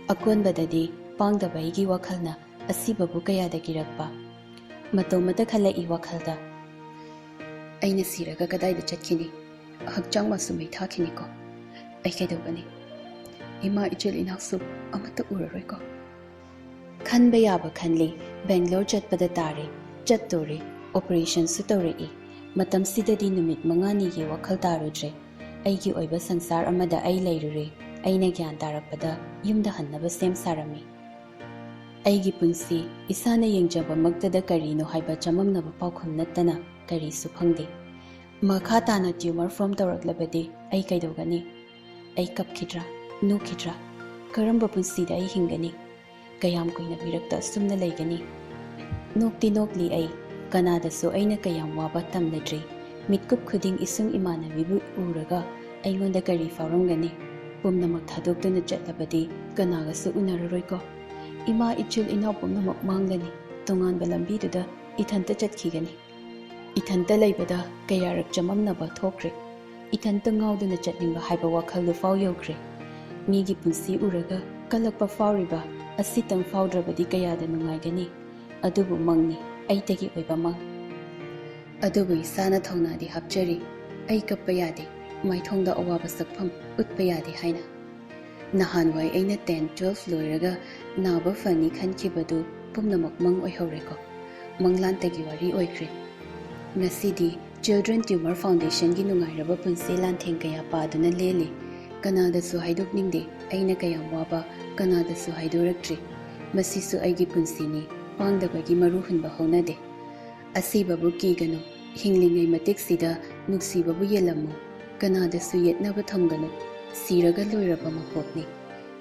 ꯑꯀꯣꯟꯕꯗꯗꯤ ꯄꯥꯡꯗꯕ ꯑꯩꯒꯤ ꯋꯥꯈꯜꯅ ꯑꯁꯤꯕꯕꯨ ꯀꯌꯥꯗ ꯀꯤꯔꯛꯄ꯫ ꯃꯇꯧ ꯑꯃꯇ ꯈꯜꯂꯛꯏ ꯋꯥꯈꯜꯗ꯫ ꯑꯩꯅ ꯁꯤꯔꯒ ꯀꯗꯥꯏꯗ ꯆꯠꯈꯤꯅꯤ? ꯍꯛꯆꯥꯡ ꯃꯥꯁꯨ ꯃꯩ ꯊꯥꯈꯤꯅꯤꯀꯣ꯫ ꯑꯩ ꯀꯩꯗꯧꯒꯅꯤ? ꯏꯃꯥ ꯏꯆꯤꯜ ꯏꯅꯥꯎꯁꯨ ꯑꯃꯠꯇ ꯎꯔꯔꯣꯏꯀꯣ꯫ ꯈꯟꯕ ꯌꯥꯕ ꯈꯟꯂꯤ, ꯕꯦꯡꯒ꯭ꯂꯣꯔ ꯆꯠꯄꯗ ꯇꯥꯔꯦ, ꯆꯠꯇꯣꯔꯦ, ꯑꯣꯄꯔꯦꯁꯟꯁꯨ ꯇꯧꯔꯛꯏ꯫ ꯃꯇꯝꯁꯤꯗꯗꯤ ꯅꯨꯃꯤꯠ ꯃꯉꯥꯅꯤꯒꯤ ꯋꯥꯈꯜ ꯇꯥꯔꯨꯗ꯭ꯔꯦ꯫ ꯑꯩꯒꯤ ꯑꯣꯏꯕ ꯁꯪꯁꯥꯔ ꯑꯃꯗ ꯑꯩ ꯂꯩꯔꯨꯔꯦ꯫ ꯑꯩꯅ ꯒ꯭ꯌꯥꯟ ꯇꯥꯔꯛꯄꯗ ꯌꯨꯝꯗ ꯍꯟꯅꯕ ꯁꯦꯝ ꯁꯥꯔꯝꯃꯤ꯫ ꯑꯩꯒꯤ ꯄꯨꯟꯁꯤ ꯏꯁꯥꯅ ꯌꯦꯡꯖꯕꯃꯛꯇꯗ ꯀꯔꯤꯅꯣ ꯍꯥꯏꯕ ꯆꯃꯝꯅꯕ ꯄꯥꯎꯈꯨꯝ ꯅꯠꯇꯅ ꯀꯔꯤꯁꯨ ꯐꯪꯗꯦ꯫ ꯃꯈꯥ ꯇꯥꯅ ꯇ꯭ꯌꯨꯃꯔ ꯐꯣꯔꯝ ꯇꯧꯔꯛꯂꯕꯗꯤ ꯑꯩ ꯀꯩꯗꯧꯒꯅꯤ? ꯑꯩ ꯀꯞꯈꯤꯗ꯭ꯔꯥ? ꯅꯣꯛꯈꯤꯗ꯭ꯔꯥ? ꯀꯔꯝꯕ ꯄꯨꯟꯁꯤꯗ ꯑꯩ ꯍꯤꯡꯒꯅꯤ? ꯀꯌꯥꯝ ꯀꯨꯏꯅ ꯃꯤꯔꯛꯇ ꯑꯁꯨꯝꯅ ꯂꯩꯒꯅꯤ? ꯅꯣꯛꯇꯤ ꯅꯣꯛꯂꯤ ꯑꯩ, ꯀꯅꯥꯗꯁꯨ ꯑꯩꯅ ꯀꯌꯥꯝ ꯋꯥꯕ ꯇꯝꯅꯗ꯭ꯔꯤ꯫ ꯃꯤꯠꯀꯨꯞ ꯈꯨꯗꯤꯡ ꯏꯁꯨꯡ ꯏꯃꯥꯟꯅꯕꯤꯕꯨ ꯎꯔꯒ ꯑꯩꯉꯣꯟꯗ ꯀꯔꯤ ꯐꯥꯎꯔꯝꯒꯅꯤ? ꯄꯨꯝꯅꯃꯛ ꯊꯥꯗꯣꯛꯇꯨꯅ ꯆꯠꯂꯕꯗꯤ ꯀꯅꯥꯒꯁꯨ ꯎꯅꯔꯔꯣꯏꯀꯣ꯫ ꯏꯃꯥ ꯏꯆꯤꯜ ꯏꯅꯥꯎ ꯄꯨꯝꯅꯃꯛ ꯃꯥꯡꯂꯅꯤ꯫ ꯇꯣꯉꯥꯟꯕ ꯂꯝꯕꯤꯗꯨꯗ ꯏꯊꯟꯇ ꯆꯠꯈꯤꯒꯅꯤ꯫ ꯏꯊꯟꯇ ꯂꯩꯕꯗ ꯀꯌꯥꯔꯛ ꯆꯃꯝꯅꯕ ꯊꯣꯛꯈ꯭ꯔꯦ꯫ ꯏꯊꯟꯇ ꯉꯥꯎꯗꯨꯅ ꯆꯠꯅꯤꯡꯕ ꯍꯥꯏꯕ ꯋꯥꯈꯜꯗꯨ ꯐꯥꯎ ꯌꯧꯈ꯭ꯔꯦ꯫ ꯃꯤꯒꯤ ꯄꯨꯟꯁꯤ ꯎꯔꯒ ꯀꯜꯂꯛꯄ ꯐꯥꯎꯔꯤꯕ ꯑꯁꯤꯇꯪ ꯐꯥꯎꯗ꯭ꯔꯕꯗꯤ ꯀꯌꯥꯗ ꯅꯨꯡꯉꯥꯏꯒꯅꯤ? ꯑꯗꯨꯕꯨ ꯃꯪꯅꯤ, ꯑꯩꯇꯒꯤ ꯑꯣꯏꯕ ꯃꯪ꯫ ꯑꯗꯨꯕꯨ ꯏꯁꯥꯅ ꯊꯧꯅꯥꯗꯤ ꯍꯥꯞꯆꯔꯤ, ꯑꯩ ꯀꯞꯄ ꯌꯥꯗꯦ, ꯃꯥꯏꯊꯣꯡꯗ ꯑꯋꯥꯕ ꯁꯛꯐꯝ ꯎꯠꯄ ꯌꯥꯗꯦ ꯍꯥꯏꯅ꯫ ꯅꯍꯥꯟꯋꯥꯏ ꯑꯩꯅ ten twelve ꯂꯣꯏꯔꯒ ꯅꯥꯕ ꯐꯅꯤ ꯈꯟꯈꯤꯕꯗꯨ ꯄꯨꯝꯅꯃꯛ ꯃꯪ ꯑꯣꯏꯍꯧꯔꯦꯀꯣ꯫ ꯃꯪꯂꯥꯟꯇꯒꯤ ꯋꯥꯔꯤ ꯑꯣꯏꯈ꯭ꯔꯦ꯫ ꯉꯁꯤꯗꯤ Children Tumor Foundationꯒꯤ ꯅꯨꯡꯉꯥꯏꯔꯕ ꯄꯨꯟꯁꯤ ꯂꯥꯟꯊꯦꯡ ꯀꯌꯥ ꯄꯥꯗꯨꯅ ꯂꯦꯜꯂꯤ꯫ ꯀꯅꯥꯗꯁꯨ ꯍꯥꯏꯗꯣꯛꯅꯤꯡꯗꯦ ꯑꯩꯅ ꯀꯌꯥꯝ ꯋꯥꯕ, ꯀꯅꯥꯗꯁꯨ ꯍꯥꯏꯗꯣꯔꯛꯇ꯭ꯔꯤ꯫ ꯃꯁꯤꯁꯨ ꯑꯩꯒꯤ ꯄꯨꯟꯁꯤꯅꯤ, ꯄꯥꯡꯗꯕꯒꯤ ꯃꯔꯨ ꯍꯨꯟꯕ ꯍꯧꯅꯗꯦ꯫ ꯑꯁꯤꯕꯕꯨ ꯀꯤꯒꯅꯨ, ꯍꯤꯡꯂꯤꯉꯩ ꯃꯇꯤꯛꯁꯤꯗ ꯅꯨꯡꯁꯤꯕꯕꯨ ꯌꯦꯜꯂꯝꯃꯨ, ꯀꯅꯥꯗꯁꯨ ꯌꯦꯠꯅꯕ ꯊꯝꯒꯅꯨ, ꯁꯤꯔꯒ ꯂꯣꯏꯔꯕ ꯃꯄꯣꯛꯅꯤ꯫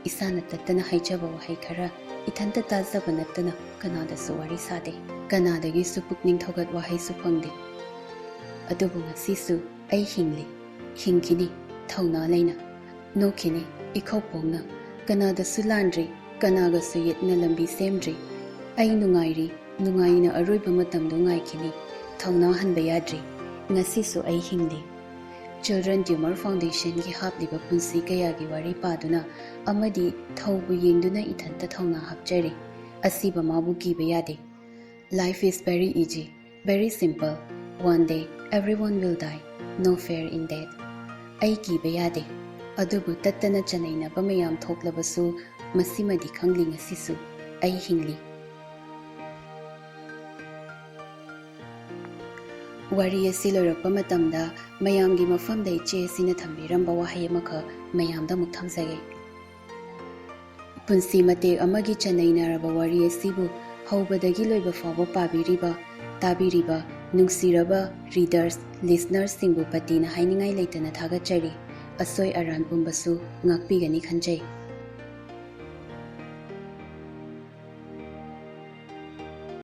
ꯏꯁꯥꯅ ꯇꯠꯇꯅ ꯍꯥꯏꯖꯕ ꯋꯥꯍꯩ ꯈꯔ, ꯏꯊꯟꯇ ꯇꯥꯖꯕ ꯅꯠꯇꯅ ꯀꯅꯥꯗꯁꯨ ꯋꯥꯔꯤ ꯁꯥꯗꯦ, ꯀꯅꯥꯗꯒꯤꯁꯨ ꯄꯨꯛꯅꯤꯡ ꯊꯧꯒꯠ ꯋꯥꯍꯩꯁꯨ ꯐꯪꯗꯦ꯫ ꯑꯗꯨꯕꯨ ꯉꯁꯤꯁꯨ ꯑꯩ ꯍꯤꯡꯂꯤ, ꯍꯤꯡꯈꯤꯅꯤ, ꯊꯧꯅꯥ ꯂꯩꯅ꯫ ꯅꯣꯛꯈꯤꯅꯤ, ꯏꯈꯧ ꯄꯣꯡꯅ꯫ ꯀꯅꯥꯗꯁꯨ ꯂꯥꯟꯗ꯭ꯔꯤ, ꯀꯅꯥꯒꯁꯨ ꯌꯦꯠꯅ ꯂꯝꯕꯤ ꯁꯦꯝꯗ꯭ꯔꯤ꯫ ꯑꯩ ꯅꯨꯡꯉꯥꯏꯔꯤ, ꯅꯨꯡꯉꯥꯏꯅ ꯑꯔꯣꯏꯕ ꯃꯇꯝꯗꯨ ꯉꯥꯏꯈꯤꯅꯤ꯫ ꯊꯧꯅꯥ ꯍꯟꯕ ꯌꯥꯗ꯭ꯔꯤ꯫ ꯉꯁꯤꯁꯨ ꯑꯩ ꯍꯤꯡꯂꯤ꯫ Children Tumor Foundationꯒꯤ ꯍꯥꯞꯂꯤꯕ ꯄꯨꯟꯁꯤ ꯀꯌꯥꯒꯤ ꯋꯥꯔꯤ ꯄꯥꯗꯨꯅ ꯑꯃꯗꯤ ꯊꯧꯕꯨ ꯌꯦꯡꯗꯨꯅ ꯏꯊꯟꯇ ꯊꯧꯅꯥ ꯍꯥꯞꯆꯔꯤ꯫ ꯑꯁꯤꯕ ꯃꯥꯕꯨ ꯀꯤꯕ ꯌꯥꯗꯦ꯫ Life is very easy, very simple. One day, everyone will die. No fear in death. ꯑꯩ ꯀꯤꯕ ꯌꯥꯗꯦ꯫ ꯑꯗꯨꯕꯨ ꯇꯠꯇꯅ ꯆꯅꯩꯅꯕ ꯃꯌꯥꯝ ꯊꯣꯛꯂꯕꯁꯨ, ꯃꯁꯤꯃꯗꯤ ꯈꯪꯂꯤ ꯉꯁꯤꯁꯨ, ꯑꯩ ꯍꯤꯡꯂꯤ꯫ ꯋꯥꯔꯤ ꯑꯁꯤ ꯂꯣꯏꯔꯛꯄ ꯃꯇꯝꯗ ꯃꯌꯥꯝꯒꯤ ꯃꯐꯝꯗ ꯏꯆꯦ ꯑꯁꯤꯅ ꯊꯝꯕꯤꯔꯝꯕ ꯋꯥꯍꯩ ꯑꯃꯈꯛ ꯃꯌꯥꯝꯗ ꯑꯃꯨꯛ ꯊꯝꯖꯒꯦ꯫ ꯄꯨꯟꯁꯤ ꯃꯇꯦꯛ ꯑꯃꯒꯤ ꯆꯅꯩꯅꯔꯕ ꯋꯥꯔꯤ ꯑꯁꯤꯕꯨ ꯍꯧꯕꯗꯒꯤ ꯂꯣꯏꯕ ꯐꯥꯎꯕ ꯄꯥꯕꯤꯔꯤꯕ, ꯇꯥꯕꯤꯔꯤꯕ, ꯅꯨꯡꯁꯤꯔꯕ readers, listeners ꯁꯤꯡꯕꯨ ꯄꯇꯤꯅ ꯍꯥꯏꯅꯤꯡꯉꯥꯏ ꯂꯩꯇꯅ ꯊꯥꯒꯠꯆꯔꯤ꯫ ꯑꯁꯣꯏ ꯑꯔꯥꯟ ꯄꯨꯝꯕꯁꯨ ꯉꯥꯛꯄꯤꯒꯅꯤ ꯈꯟꯖꯩ꯫